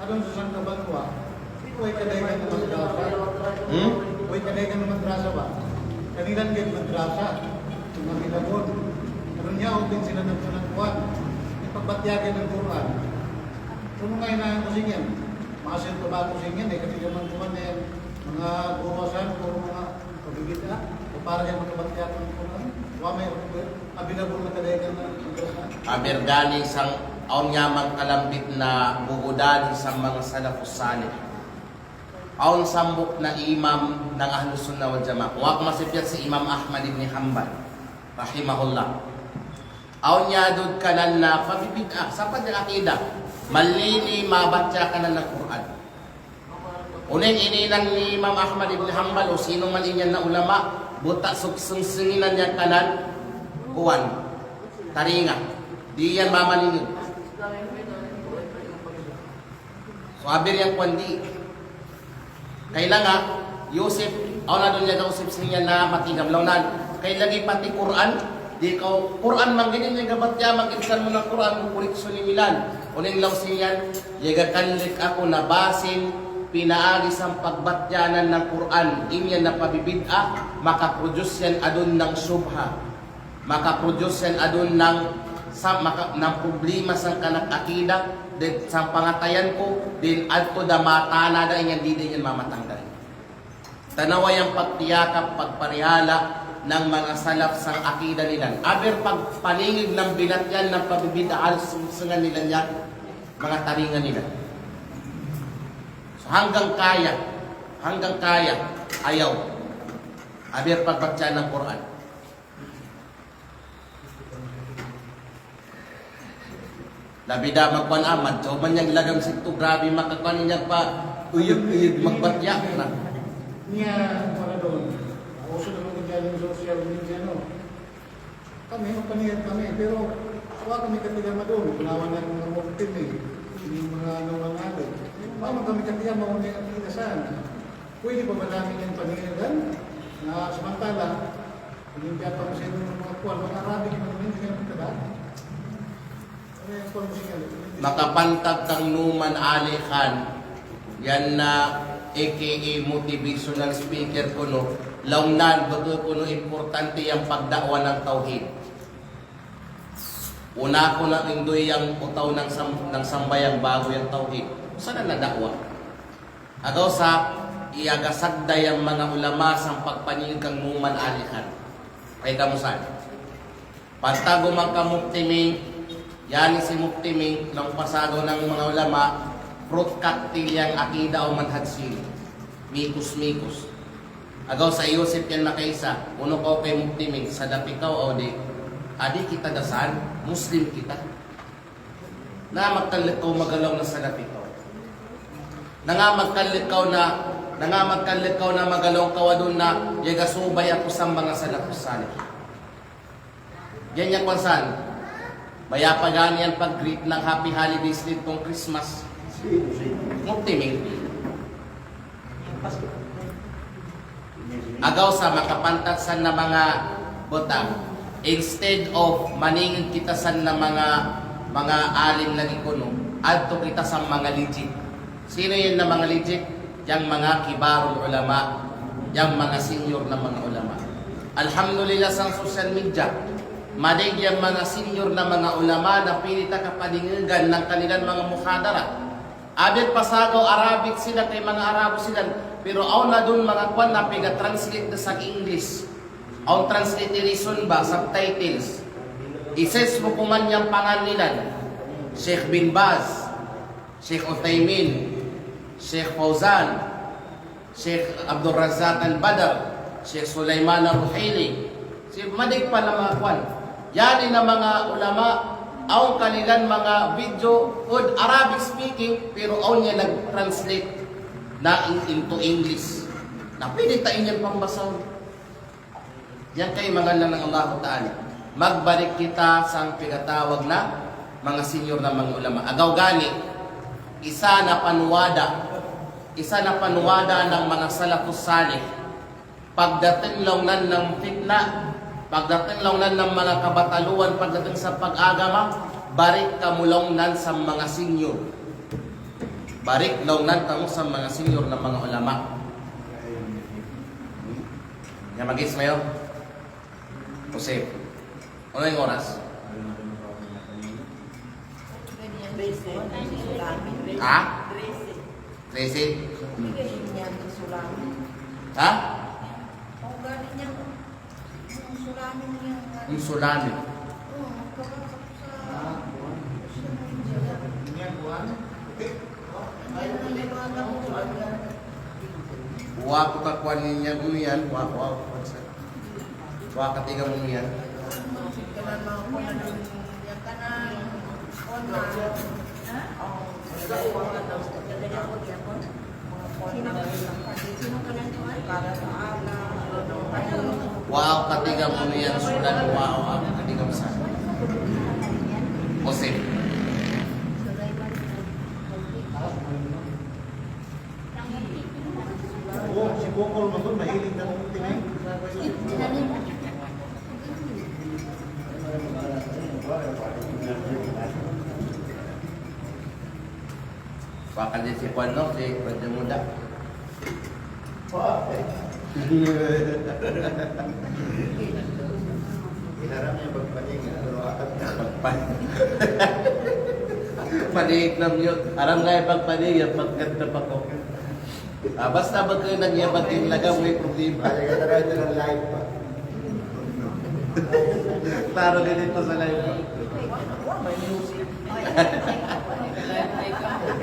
Adun sa sangka banwa. Way kadaygan na madrasa. Hmm? Way kadaygan na madrasa ba. Kanilan gad madrasa. Mga bilabon. Adun niya, open sila nagsanagwan. Ipagbatiya gad Al-Qur'an. Sino nga inayang ko singyan? Masin ko ba ko singyan, eh, kasi naman ko man, eh, mga guru asan, puro mga pabibid'a, o para yan makabatiya ko ng Qur'an. Wa may available na kadaygan na. Aber gani sang awn niya man kalambit na bugudan sang mga salafus salih. Awn sambuk na imam ng Ahlus Sunnah wal Jamaah. Wa ko masipyat si Imam Ahmad ibn Hanbal, rahimahullah. Awn niya dud kanan na pabibid'a, sapa di akida. Mali ni mabaca kanan na Qur'an. Uning ininang ni Imam Ahmad ibn Hanbal o sino man inyan na ulama, buta suk sengsenginan niya kanan, kuwan, taringa. Di' iyan mamaningig. So, aber yang kuwan di'. Kaila nga, Yusip, awn adun yaga usip singyan na matigam law nan. Kaila gi pati Qur'an, di' ko Qur'an mangganin yaga batya, mangganin san mu na Qur'an, kurik suni milan. Uning law singyan, yaga kanlik aku na basin, pinaagi sang pagbatyanan ng Qur'an, inyan na pabibid'a, maka-produce yan adun ng subha. Maka-produce yan adun ng sa-, maka-, ng problema sangkanak akida, din sang pangatayan ku, din adto da matana da inyan di' da inyan mamatanggal. Tanawa yang pagtiyakap, pagparihala ng mga salaf sang akida nila. Aber pagpaningig ng binatyan ng pabibid'a, halos sungsungan nila niya, mga taringa nila. So, hanggang kaya, hanggang kaya, ayaw. Aber pagbatya ng Qur'an. Labi da magkuwan amat, so man yang lagang situ, grabe makakuwan yang pa uyug-uyug magbatya na. Niya, para doon. Uso naman ko diyan yung social media, no? Kami, magpaningad kami, pero wa kami katiyama doon. Kunawan na yung mga muktim, eh. Yung mga nawanalo. Wa man kami katiyama, wa kami katiyama saan. Pwede pa ba namin yung paningadan? Na samantala, hindi kaya pa kasi yung mga kuwan, mga Arabic, mga hindi kaya kita ba? Ano yung kuwan mo siya? Makapantag kang Numan Ali Khan, yan na A K A motivational speaker kuno, laung nan, betul kuno importante yang pagda'wa ng tauhid. Una ko na indoy yang utaw ng sam-, ng sambayang bago yang tauhid. Sana na da'wa. Agaw sa, iyaga sagda yang mga ulama sang pagpaningig kang Numan Ali Khan. Kay kamusan? Pagtago man ka Mukti Ming, yan si Mukti Ming, nang pasagaw ng mga ulama, fruit cocktail yang akida o manhaj sini. Mikus-mikus. Agaw sa Yusip yan makaisa, unu kaw kay Mukti Ming, salafi kaw o di'? Adi kita dasan, Muslim kita. Na magkallek kaw magalaw na salafi kaw. Na nga magkallek kaw na, na nga magkallek kaw na magalaw kaw adun na, yaga subay aku sang mga salafus salih. Yan yang kuwan san. Baya pa gani yan pag-greet ng happy holidays nitong Christmas. Mukti Ming. Agaw sa makapantag san na mga butang. Instead of maningig kita san na mga, mga alim lagi kuno, adto kita sa mga legit. Sino yan na mga legit? Yang mga kibarul ulama, yang mga senior na mga ulama. Alhamdulillah sang social media, madaig yang mga senior na mga ulama na pwede ta kapaningigan ng kanilang mga muhadara. Abit pasagaw Arabic sila kay mga Arabo sila, pero awn na dun mga kuwan na pega-translate da sa English. Awn transliteration ba, subtitles. I-search mo kuman yang panganinan. Sheikh bin Baz, Sheikh Uthaymin, Sheikh Fauzan, Sheikh Abdul Razzaq Al-Badr, Sheikh Sulaiman Al-Ruhaili. Si madigpa na manga kuwan. Yani na manga ulama, awn kalilan manga video, ud Arabic speaking, pero awn iyan nag-translate na in-, into English. Na pwede ta iyan pambasahun. Yang kaimangan lang nang Allahu Ta'ala. Magbarik kita sang pigatawag na manga senior na manga ulama. Agaw gani, isa na panuwada, isa na panuwada nang manga salafus salih. Pagdating law nan nang fitna, pagdating law nan nang manga kabataluan, pagdating sa pag-agama, barik kamu law nan sa manga senior. Barik law nan kamu sa manga senior na manga ulama. Yang magis mayo? Jose. Ano yang oras? Ha? Trese? Hmm. Ha? Ang sulani. Wa ko kakuan niyan, unu yan, wa, wa, wa, wa katiga mo yan. Wa katiga mo yan sunan, wa katiga mo sa. Jose. Oh, si Bokol maksud mahilig na kung tingin. Baka di si Juan, no? Si Raja Muda. Wah, eh. Inaram niya pagpaning, ano, akat na pagpan. Paning nam yun. Aram nga pagpaning, yan pagkat na pako. Ah, basta magkönang yabag in lagam, way problema. Ay, kaya tayo ng live pa. Klaro ganito sa live pa.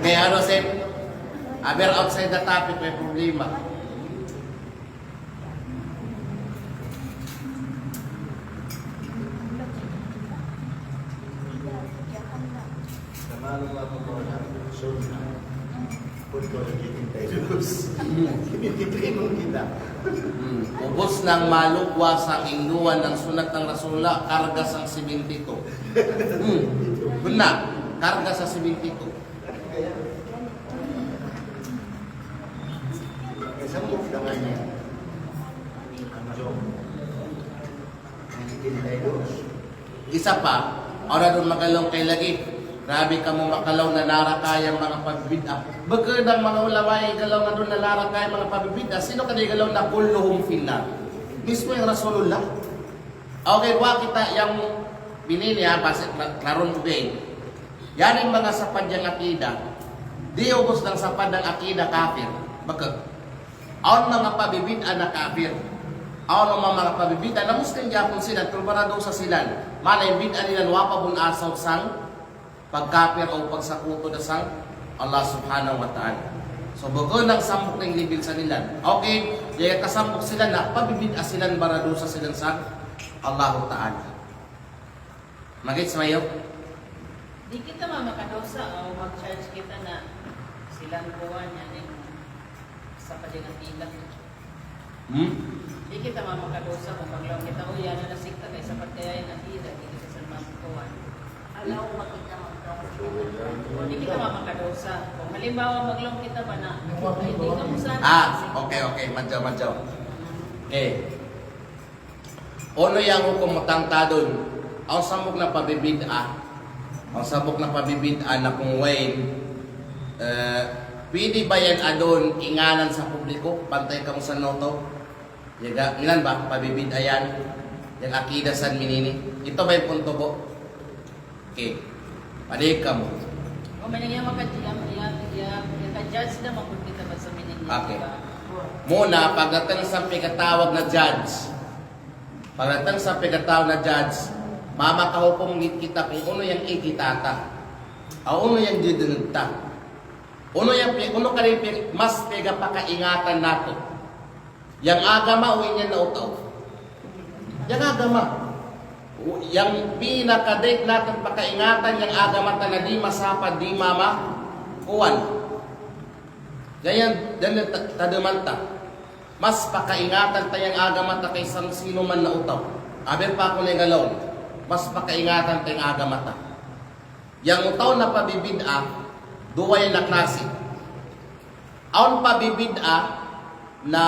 May ano, Sep? Ah, pero outside the topic, may problema. Sa malugwa, pagkawan, sunnah. Pagkawan, kiting tayo, Diyos. Kiting tayo, kita. Hmm. Ubos nang malugwa sang induan nang sunat nang Rasulullah, karga sang seventy-two. Hmm. Benar, karga sang seventy-two. Isa pa, ora dun magalaw kay lagi. Grabe kamu makalaw na naraka yang manga pabibid'ah. Baka dang manga ulama igalaw nga dun na naraka yang manga pabibid'ah. Sino kadi igalaw na kulluhum finnar? Mismo yang Rasulullah. Okay, wa kita yang binini, ha, basi kla-, klaron ko bey. Yanin manga sapad yang akida. Di ubos nang sapad yang akida kafir. Baka. Awn manga pabibid'ah na kafir. Awn manga, manga pabibid'ah na Muslim japun silan, pero baradosa silan. Mana yang bid'ah nilan wa pa bun asaw sang pagkapir o pagsakutu da sang Allah Subhanahu wa Ta'ala. So, baka nang sambuk nang libil sa nilan. Okay, ya kasambuk silan na pabibid'ah silan, baradosa silan sang Allahu Ta'ala. Magets mayo? Di kita ma makadosa o mag-charge kita na silan kuwan yan, eh, sa padinan kita. Hmm? Di kita ma makadosa kung maglaw kita, "O, yan na sikta kay sapat kaya yan akida, di kita sa masukuan." Di kita ma makadosa. Kung halimbawa, maglaw kita ba na, "Ay, di ka mo sa." Ah, okay, okay. Madyaw, madyaw. Okay. Unu yang hukum mo tangtadun? Awn sambuk na pabibid'ah. Awn sambuk na pabibid'ah na kung way, eh, pwede ba yan adun inganan sa publiko? Pantay kamu sa noto. Yaga, nginan ba, pabibid'ah yan. Yang akida san minini. Ito ba yang punto bo? Okay. Padi kamu. O, may nang iya maka-, iya, iya, iya, iya ka-judge na mapun kita ba sa minini. Okay. Muna, pagdating sa pigatawag na judge. Pagdatung sa pegatao na judge, mamakahukum git kita kung unu yang ikita ta. Aw unu yang didenged ta. Unu yang pe-, unu kari pe-, mas pegapakaingatan natu'. Yang agama o ingen na utaw. Yang agama. O, yang pinakadait natu' pakaingatan yang agama ta na di' masapad di' mama kuwan. Yang, yang, dan ta-, tademan ta. Mas pakaingatan ta yang agama ta kaysa sino man na utaw. Abe pa ku ne galaw. Mas pakaingatan ta yang agama ta. Yang utaw na pabibid'a, duwa yan na klasi. Awn pabibid'a na,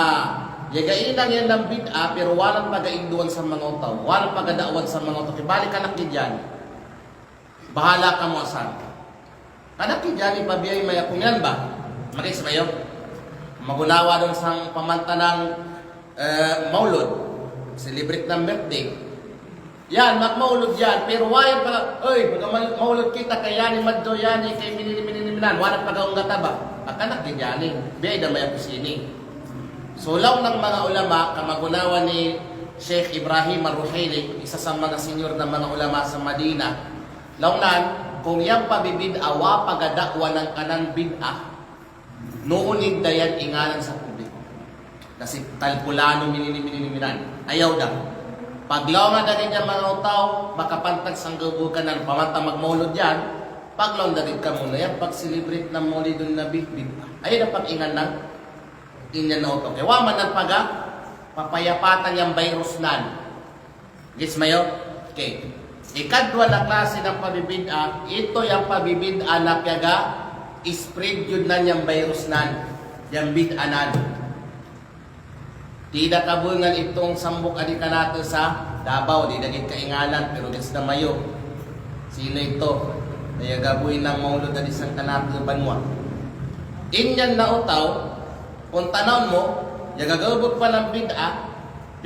yaga inang yan nang bid'a, pero wanan pagainduan sa manga utaw, wanan pagada'wan sa manga utaw, kibalik anak gidyan. Bahala kamu asan. Anak gidyan, pabiyai maya kumiyan ba. Magis mayo. Magunawa dun sang pamantanang eh, maulud, celebrate nang birthday. Yan, magmaulud yan, pero wanan pa, oy, magmaulud kita kay yani, maddo yani, kay minini, minini, minan, wanan pagaungga ta ba. Akanak gidyan, biyai da maya ku sini. So, laung nang manga ulama, kamagunawa ni Sheikh Ibrahim Ar-Ruhaili, isa sa manga senior na manga ulama sa Madina. Laung nan, kung yang pabibid'a, wa pagada'wa nang kanan bid'a, nuunid da yan inganan sa publiko. Kasi tal pulano minini, minini, minan. Ayaw da. Paglaung da gidyan manga utaw, makapantag sang gabukanan, pamanta magmaulud yan, paglaung da gid kamu na yan, pag-celebrate nang Maulidun Nabi, bid'a. Ayaw da pag-ingan nang, inyan na utaw. Kay wa man nang paga, papayapatan yang virus nan. Gets mayo? Okay. Ikadwa na klasi nang pabibid'a, ito yang pabibid'a na piyaga-spread yun nan yang virus nan, yang bid'a nan. Tidak kabungan itong sambuk adi kanatu sa Davao, di' da gid kainganan, pero gets da mayo. Sino ito? Na yaga buhi nang maulud adi sang kanatu banwa. Inyan na utaw, kung tanawun mu, yaga gabuk pa nang bid'a,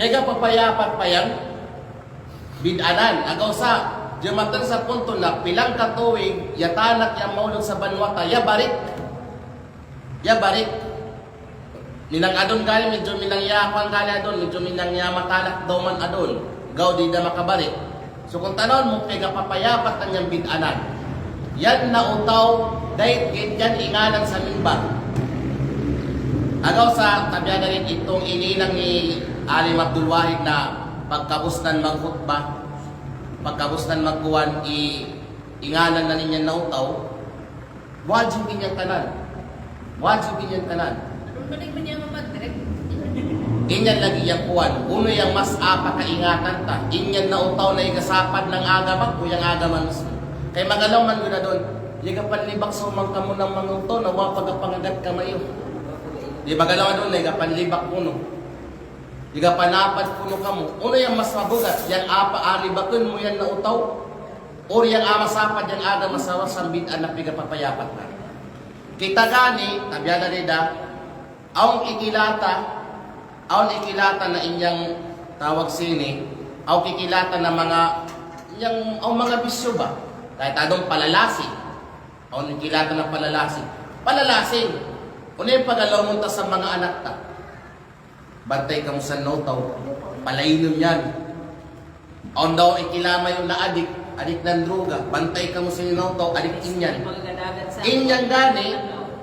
piyaga papayapat pa yang bid'a nan. Agaw sa, jematan sa punto na pilang katuwig, ya tanak yang maulud sa banwa ta, ya barik. Ya barik. Minang adun gali, medyo minang ya kuwan gali adun, medyo minang ya matalak daw man adun. Gaw di' da makabarik. So kung tanawun mu piyaga papayapat nan yang bid'a nan. Yan na utaw, dait gid yan inganan sa mimbar. Agaw sa, tabiya' da gid itong ininang ni Alim Abdul Wahid na pagkabus nan magkhutba, pagkabus nan magkuwan, i-, inganan nan inyan na utaw, wajib inyan kanan. Wajib inyan kanan. Inyan lagi' yang kuwan. Unu yang mas a'a pakaingatan ta. Inyan na utaw na iga sapad nang agama, o yang agama mismo. Kay magalaw man guna dun. Iga panlibak sa umang kamu nang manga utaw na wa pagapangagat kamayo. Di' magalaw dun na iga panlibak kunu. Iga panapad kunu kamu. Unu yang mas mabugat, yang a'a paalibakun mu yan na utaw, or yang a'a masapad yang agama sa wa sang bid'a na piyaga papayapat na. Kita gani, tabiya' da gid da, awn ikilata, awn ikilata na inyang tawag sini, awn ikilata na manga, inyang, awn manga bisyu ba. Kahit adun palalasing. Awn ikilata na palalasing. Palalasing. Unu in pagalaw mu ta sa manga anak ta. Bantay kamu sa na utaw, palainum yan. Awn daw ikilamayu na adik, adik nang druga. Bantay kamu sa na utaw, adik inyan. Inyan gani,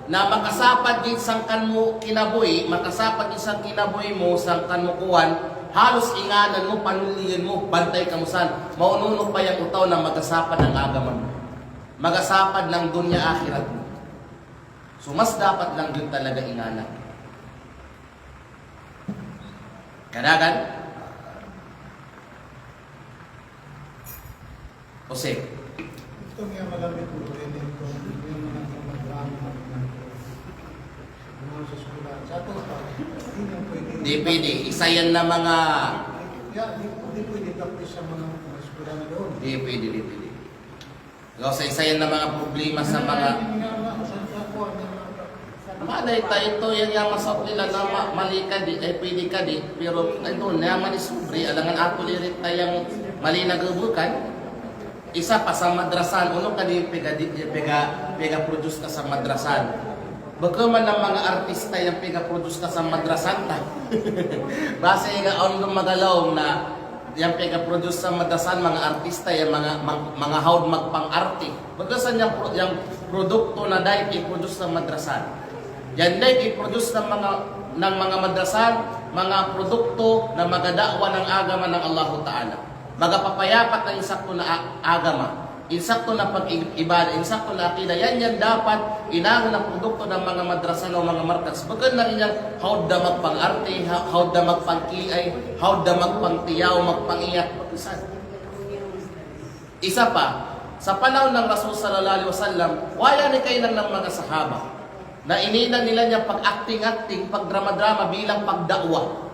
na makasapad gid sangkan mu kinabuhi, makasapad gid sangkan kinabuhi mu, sangkan mu kuwan, halus inganan mu, panullihan mu, bantay kamu san. Maunu-unu pa yang utaw na magasapad nang agama mu. Magasapad nang dunya ahirat mu. So, mas dapat lang gud talaga inganan. Kadagan? Jose. Ito nga malamit mo rin ito, yung mga programa na pinag-, mga sa eskwela. Sa ato pa, hindi na pwede. Di pwede. Isa yan na mga... Ya, di, di pwede tapos sa mga, mga eskwela na doon. Di pwede, di pwede. Gaw sa isa yan na mga problema sa mga... Maana ita ito yang, yang masaut nila na ma-, mali kadi, eh, pwede kadi, pero ito, na mali sobre, alangan ato lirit ta yang mali na gabukan. Isa pa sa madrasahan, unu kadi pega di, pega, pega-produce ka sa madrasahan. Baka man ang mga artista yang pega-produce ka sa madrasahan ta. Base nga awn dun magalaw na Yang pega-produce sa madrasahan manga artista, yang manga, mang-, manga haud magpang-arte. Bagasan yang pro-, yang produkto na dayek i-produce sa madrasahan. Yang dayek i-produce sa manga, nang manga madrasahan, manga produkto na magada'wa nang agama nang Allahu Ta'ala. Magapapayapat nang insakto na a-, agama. Insakto na pag-i-, ibada, insakto na akida, yan, yan dapat inangan na produkto nang manga madrasa nang manga markaz. Bukun nang iyan, haud da magpang-arte, ha-, haud da magpang-Q I, haud da magpang-tiyaw, magpang-iyak, bagasan. Isa pa, sa panahon nang Rasul sallallahu alaihi wasallam, wa iyan i kainan nang manga sahaba. Na ininan nila iyan pag-acting-acting, pagdrama-drama bilang pagda'wa.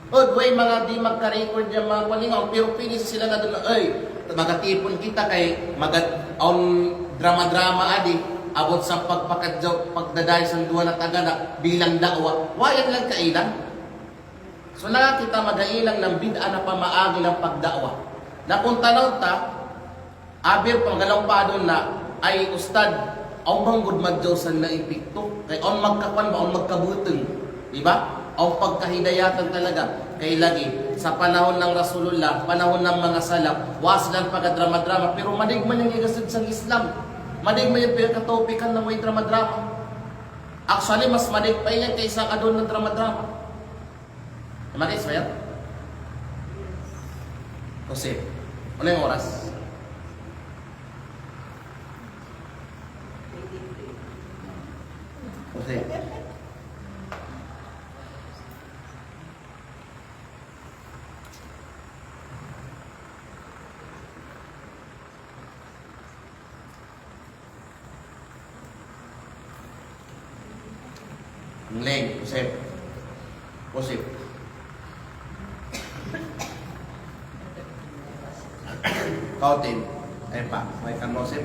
Od, way manga di magka-record iyan manga kuwan lingaw, pero pini sila nga dun, oy, magatipun kita kay maga-, awn drama-drama adi, abot sa pagpakadjaw, pagdadaya sa duwa na tagana, bilang da'wa. Wa iyan lang kainan. So, na kita magainan nang bid'a na pamaagi nang pagda'wa. Na kunta na unta, Aber panggalawpa dun na, ay ustad, awn bang gud madjaw san na epekto. Kay awn magkakuwan ba, awn magkabuteng. Di ba? Awn pagkahidayatan talaga. Kay lagi, sa panahon nang Rasulullah, panahon nang manga salaf, wa silan pagadrama-drama, pero madig man iyan igased sang Islam. Madig man iyan pagkatopikan nang way drama-drama. Actually, mas madig pa iyan kaysa adun na drama-drama. Maris ba iyan? Jose, unu yang oras? Jose. Ngleng, Joseph. Joseph. Kau tin, ay pa, may kan Joseph.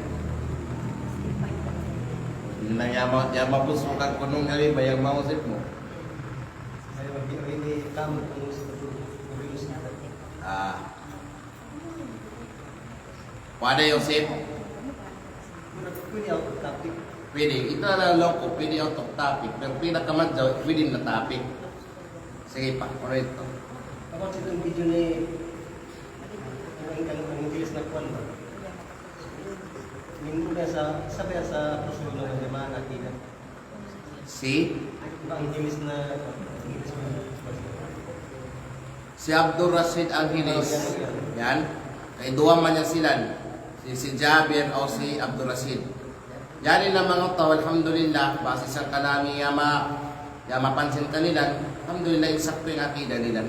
Nang yama, yama puso kan kunong ngali, bayang mau Joseph mo. Ah. Pwede, Joseph? Pwede. Ito na lang ko, pwede out of topic. Pero pinakamadjaw, pwede na topic. Sige pa, correct to. About sa itong video ni, ang, ang, ang English na kuwan ba? Yung muna sa, sabi sa Rasul na naman, akida. Si? Angeles na, Angeles na. Si Abdul Rashid Angeles. Oh, yan, yan. Yan. Kay duwa man iyan silan. Si, si Jabir o si Abdul Rashid. Yan na manga tau, alhamdulillah, base sangkana mi yama, yama pansin kanilan, alhamdulillah, insakto yang akida nilan.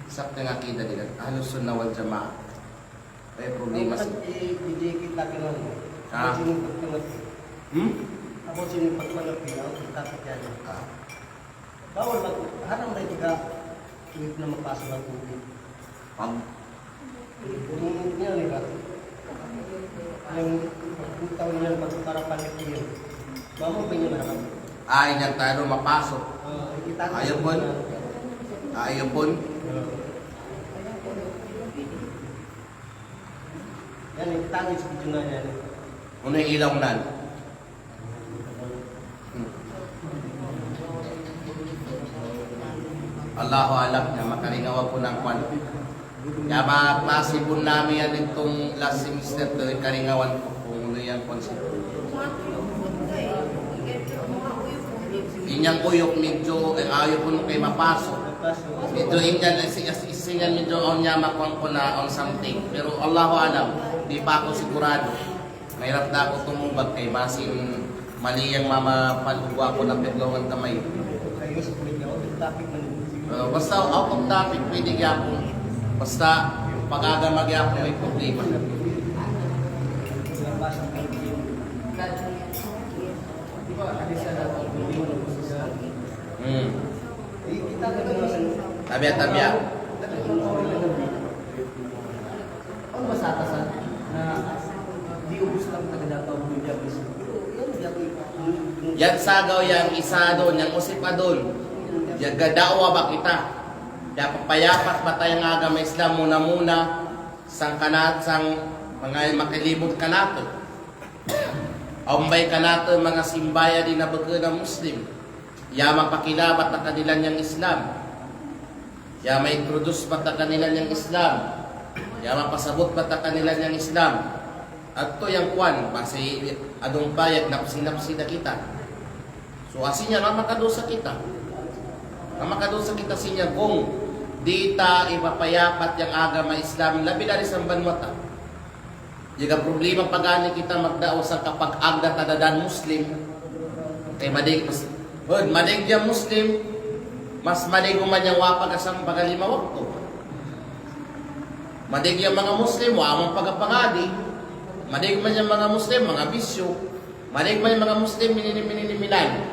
Insakto yang akida nilan. Ahlus Sunnah wal Jamaah. Ay, problema sa. Ang pag-, i-, i-, kita kailangan. Ah. About sino pagpangapi. Hmm? About sino pagpangapi, ang kita kailangan. Ah. Bawal mag-, haram na kita, hindi na mapasok ang tubig. Pag- Tubig niya, di ba? Yung pagputaw niya, pagparapan niya. Mamo pa niya haram. Ah, iyan tayo mapasok. Ah, kita. Ayaw pun. Ayaw pun. Ah. Yan, eh, tangis ko na yan, eh. Unu i' ilaw nan? Hmm. Allahu a'lam, ya, makaringawan ku nang kuwan. Ya, ma-, masibun nami yan itong last semester to, karingawan ku kung unu yang kuwan siya. Inyang uyok medyo, eh, ayaw pun kay mapasok. Medyo inyan, eh, si, si, si, inyan medyo awn niya makuwan ku na awn something. Pero Allahu a'lam, di pa ako sigurado. Mahirap na ako tumumbag kay masin mali yang mama paluwa ko na pedlongan kamay. Eh, basta out of topic, pwede gyapon. Basta pag-agama gyapon, may problema. Hmm. Tabiya', tabiya'. Yan sagaw yang isa dun, yang usip pa dun. Yan ga da'wa ba kita. Yan papayapat ba ta yang agama Islam muna-muna. Sangkana, sang manga makilibut kanatu. Awn bay kanatu manga simbaya di na bukun na Muslim. Ya mapakilabat na kanilan yang Islam. Ya ma-introduce bata kanilan yang Islam. Ya mapasabut bata kanilan yang Islam. Ato yang kuwan, basi adung payag napsi-napsi da kita. So, asi niya, mamakadosa kita. Mamakadosa kita si niya kung di ta ipapayapat yang agama Islam, labi dari samban mata. Jaga problema pagani kita magda'wa sangka pag-agda ta dadan Muslim. Kay madig, mas, hud, madig yang Muslim, mas madig uman yang wa pagasam pagalima waktu. Madig yang manga Muslim, wa man pagapangadi. Madig man yang manga Muslim, manga bisyu. Madig man yang manga Muslim, minini, minini, minan.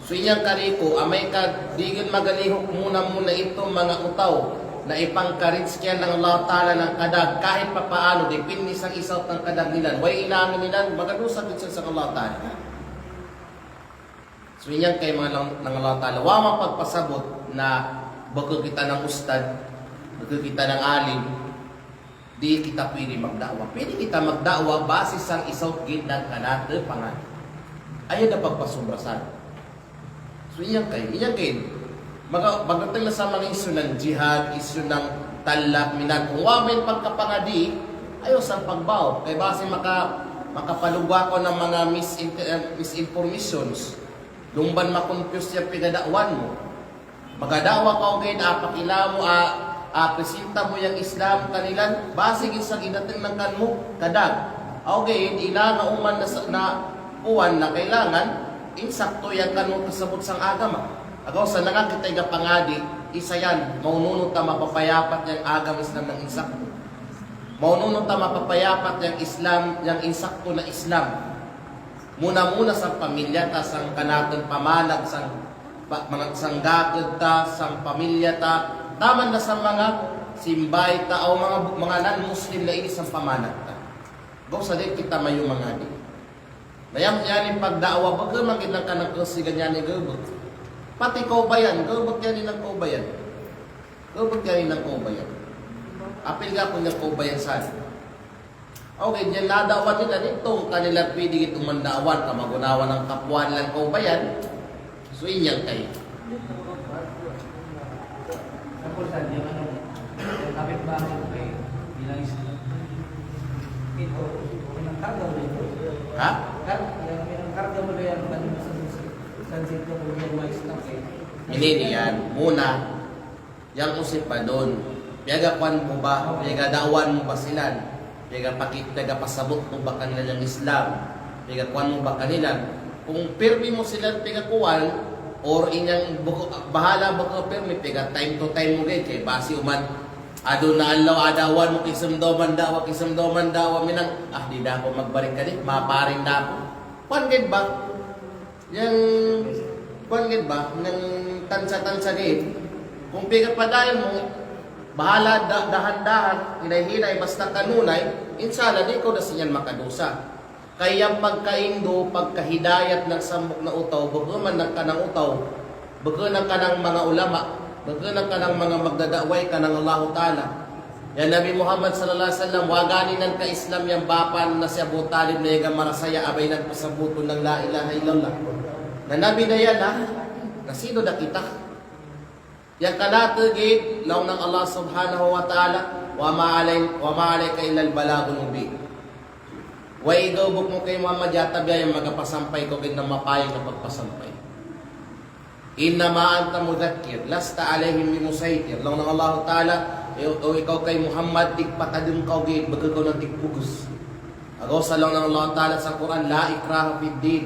So inyang kariku, amay ka digen magalihuk muna-muna itu manga utaw na ipangkarizkian nang Allah Ta'ala nang kadag kahit papaano, dipindi sang isaw tang kadag nilan. Way inangan nilan, magadosa gid sang Allah Ta'ala. So inyang kay manga nang, nang Allah Ta'ala. Wa man pagpasabut na baka kita nang ustad, baka kita nang alim. Di kita pwede magda'wa. Pwede kita magda'wa basi sang isaw gid nang kanate pangadi. Ayaw da pagpasobrasan. So, inyang kay, inyang kay. Maga-, magdating na sa manga isyu nang jihad, isyu nang talak, minan, kung wa man pagkapangadi, ayaw sang pagbao. Kay basi maka-, makapalugwa kaw nang manga misin-, eh, misinformations. Lumban ma-confuse yang pigada'wan mu. Magada'wa kaw gid, a, pakila mu, a, a, presinta mu yang Islam kanilan, basi gid sang idating nang kan mu kadag. Aw gid, ina nga uman na sa-, na kuwan na kailangan, insakto yang kan mu kasabut sang agama. Agaw sa nanga kita iga pangadi, isa yan, maununu ta mapapayapat yang agama Islam nang insakto. Maununu ta mapapayapat yang Islam, yang insakto na Islam. Muna-muna sang pamilya ta, sang kanatun pamanag, sang Pa-, manga sang gaked ta, sang pamilya ta, taman na sang manga simbay ta, aw manga, manga non-Muslim na ini sang pamanag ta. Gaw sa di kita mayu mangadi. Na yang, yang ini pagda'wa, baka mangkin nang kanang kasigan yang ini gebek. Pati kaubayan, gebek yang ini nang kaubayan. Gebek yang ini nang kaubayan. Apil ga aku nang kaubayan sa. Okay, diyan nada'wan nila, di' tong kanila pwede gid umanda'wan, kamagunawan nang kapuan lang kaubayan. So, inyang kay. Ha? Ini niyan, muna. Yang usip padun, piyaga kuwan mu ba, piyaga da'wan mu ba silan, piyaga paki-, piyaga pasabut mu ba kanilan yang Islam, piyaga kuwan mu ba kanilan. Kung pirmi mu silan piyaga kuwan, or inyang beko-, bahala' beko pirmi, piyaga time to time mu ga'i, kay basi uman, adun na alaw, a da'wan mu kisem doman da'wa, kisem doman da'wa, minang, ah, di' da aku magbalik kadi, maparing da aku. Kuwan gid ba? Yang kuwan gid ba, yang tansa-tansa gid. Kung piyaga padayan mu, bahala' da-, dahan-dahan, hinay-hinay, basta kanunay, insya Allah, di' kaw da siniyan makadusa. Kay yang pagkaindu, pagkahidayat nang sambuk na utaw, beke man nang kanang utaw, beke nang kanang manga ulama, beke nang kanang manga magdada'way kanang Allahu Ta'ala. Yang Nabi Muhammad sallallahu alaihi wasallam, waganin nang ka-Islam yang bapa' na si Abu Talib na iyaga marasaya, abay nang pasabutun nang la ilaha illallah. Na Nabi da yan, ha? Na sino da kita? Yang kanate gid, laung nang Allah subhanahu wa ta'ala, "Wa ma alay-, wa ma alaika illal balagul mubin." Way gaubuk mu kay Muhammad, yata biya' yang magapasampay kaw gid na mapayag na pagpasampay. "Innama anta mudhakkir, lasta alaihim bimusaitir." Laung nang Allahu Ta'ala, "O, o ikaw kay Muhammad, tigpatadem kaw gid, beke kaw na tigpugus." Agaw sa laung nang Allahu Ta'ala sa Qur'an, "La ikraha fid din."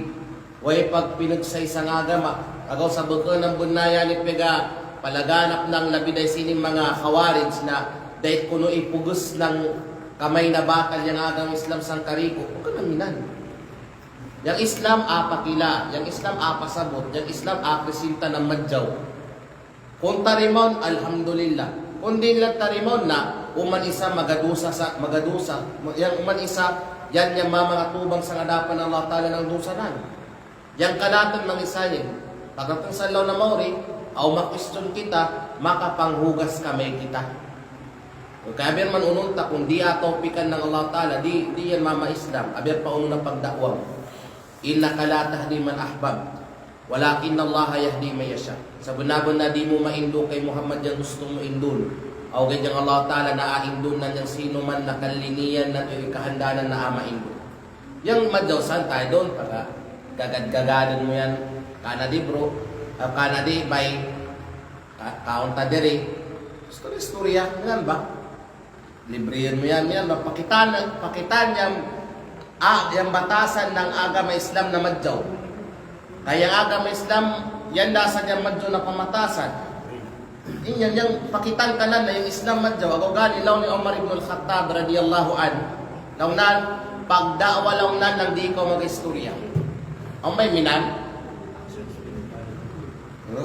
Way pagpinegsa isab agama. Agaw sa beke nang bennayan i pegapalaganap nang labi da isab ini manga Khawarij na dait kuno ipugus nang kamay na bakal yang agama Islam sangkariku. Beke nang minan. Yang Islam apa kila, yang Islam apa sabut, yang Islam apa sinta na madjaw. Kung tarimaun, alhamdulillah. Kung di' nila tarimaun na, uman isa magadusa sa, magadusa. Yang uman isa, yan yang mamangatubang sa hadapan Allah Ta'ala nang dusa nan. Yang kanatun mangisay, pagkatun sa law na mauri, aw makwestiyon kita, makapanghugas kamay kita. Kay abiyan man ununta kung di' ataw pikan nang Allah Ta'ala, di', di' yan mama Islam, abiyan pa unu na pagda'wa. Innaka la tahdi man ahbabta. Walakinnallaha yahdi man yasha. Sabennal-bennal di mu maindu' kay Muhammad yang gusto mu indun. Aw ga'i yang Allah Ta'ala na a'a indun nan yang sino man na kallinian nan i kahandanan na a'a maindu'. Yang madjaw santay don, paga gagad-gagaden mu yan, kana di bro, ah, kana di bay, ka-, kaon ta diri. Istorya-istorya, ngan ba? Librehen mu yan, yan ba, pakitan, pakitan yang, ah, yang batasan ng agama Islam na madjaw. Kaya yang agama Islam, yan dasan yang madjaw na pamatasan. Inyan yang pakitan kanan na yang Islam madjaw. Ago gani law ni Umar ibn al-Khattab radiyallahu anhu. Law nan pagda'wa law nan nang di kaw mag-istorya. Awn bay minan?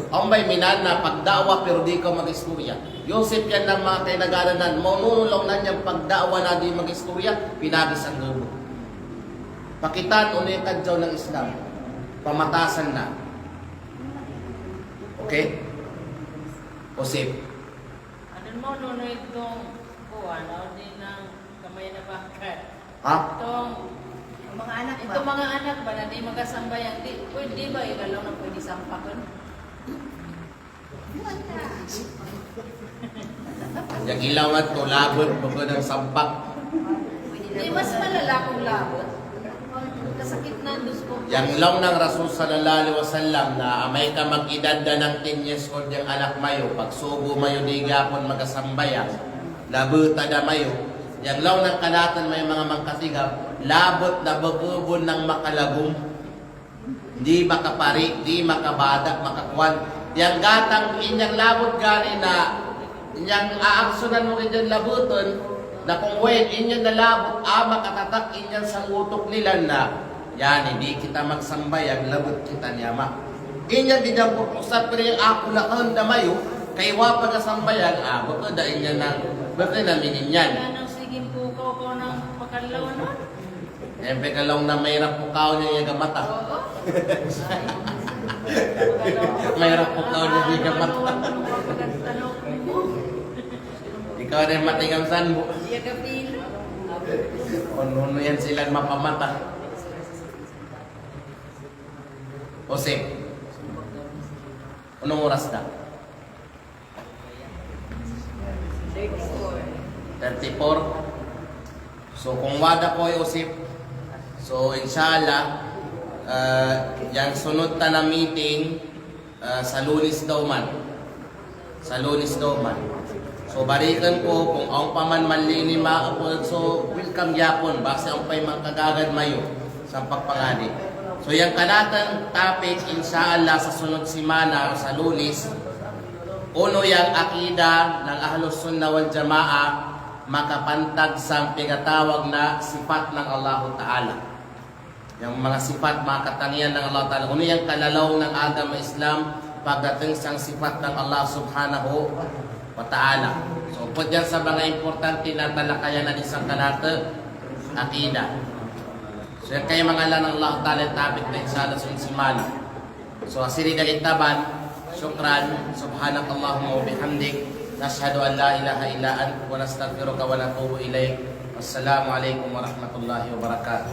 Awn bay minan na pagda'wa pero di kaw mag-istorya. Yosep yan nang mga kainaganan nan. Maununu law nan yang pagda'wa na di mag-istorya, pinagis ang gubu. Pakitan unu yang kadjaw nang Islam. Pamatasan na. Okay? Osip. Adun mo, nunu itong kuwan, o di nang kamay na bakat. Ha? Itong, itong mga anak ba na di magasambahayang, di, pwede ba, ikalaw na pwede sampakun? Yang ilaw ngan to labut, bukun nang sampak. Di mas malala kung labut. Kasakit na, Diyos ko. Yang law nang Rasul sallallahu alaihi wasallam na amay ka mag-idad da nang ten years old yang anak mayo, pagsubu mayo di gapon magasambahayang, labuta da mayo. Yang law nang kalatan mayo mga mangkatiga, labut na bukubun nang makalagum. Di makapari, di makabada, makakuan. Yang gatang inyang labut gani na, inyang aaksunan mu inyang labutun, na kung wen inyang nalabut, a makatatak inyang sa utuk nila na, yani, di kita magsambahayang, labut kita ni ama. Inyang di dampur pusat, pero yang aku lakan damayo, kaywa pagasambahayang, a, bukun da inyang na, bukun na mininyan. Yan ang sige pukaw ko nang pakalaw, no? Empe kalong na mayra pukaw niya iyaga mata. Mayra pukaw niya iyaga mata. Ikaw din matingam sanbu. Unu-unu yan sila mapamata. Osip. Unong oras da? Thirty-four. So, kung wada ko i Osip, so, inshallah, ah, yang sunod ta na meeting, ah, sa Lunes daw man. Sa Lunes daw man. So, barikan ko, kung awn pa man manlini maupun, so, welcome gihapon, basta awn pa'y mangkagagad mayo. Sa pagpangadi. So, yang kalatan topic, insha Allah, sa sunod semana, sa Lunes, unu yang akida ng Ahlus Sunnah wal Jamaah, makapantag sa pigatawag na sifat ng Allahu Ta'ala. Yang mga sifat, mga katangian ng Allah Ta'ala. Unu yang kalalaw ng agama Islam pagdating sa sifat ng Allah Subhanahu wa Ta'ala. So, upod yan sa mga importante na talakayan na di sa kalate, akida. So, yan kay mga law ng Allah Ta'ala, topic na inshallah sunod semana. So, asiri dari taban, shukran, subhanakallahumma wa bihamdik, nashhadu an la ilaha illa ant, wa nastaghfiruka wa natubu ilaik. Wassalamu alaikum warahmatullahi wabarakatuh.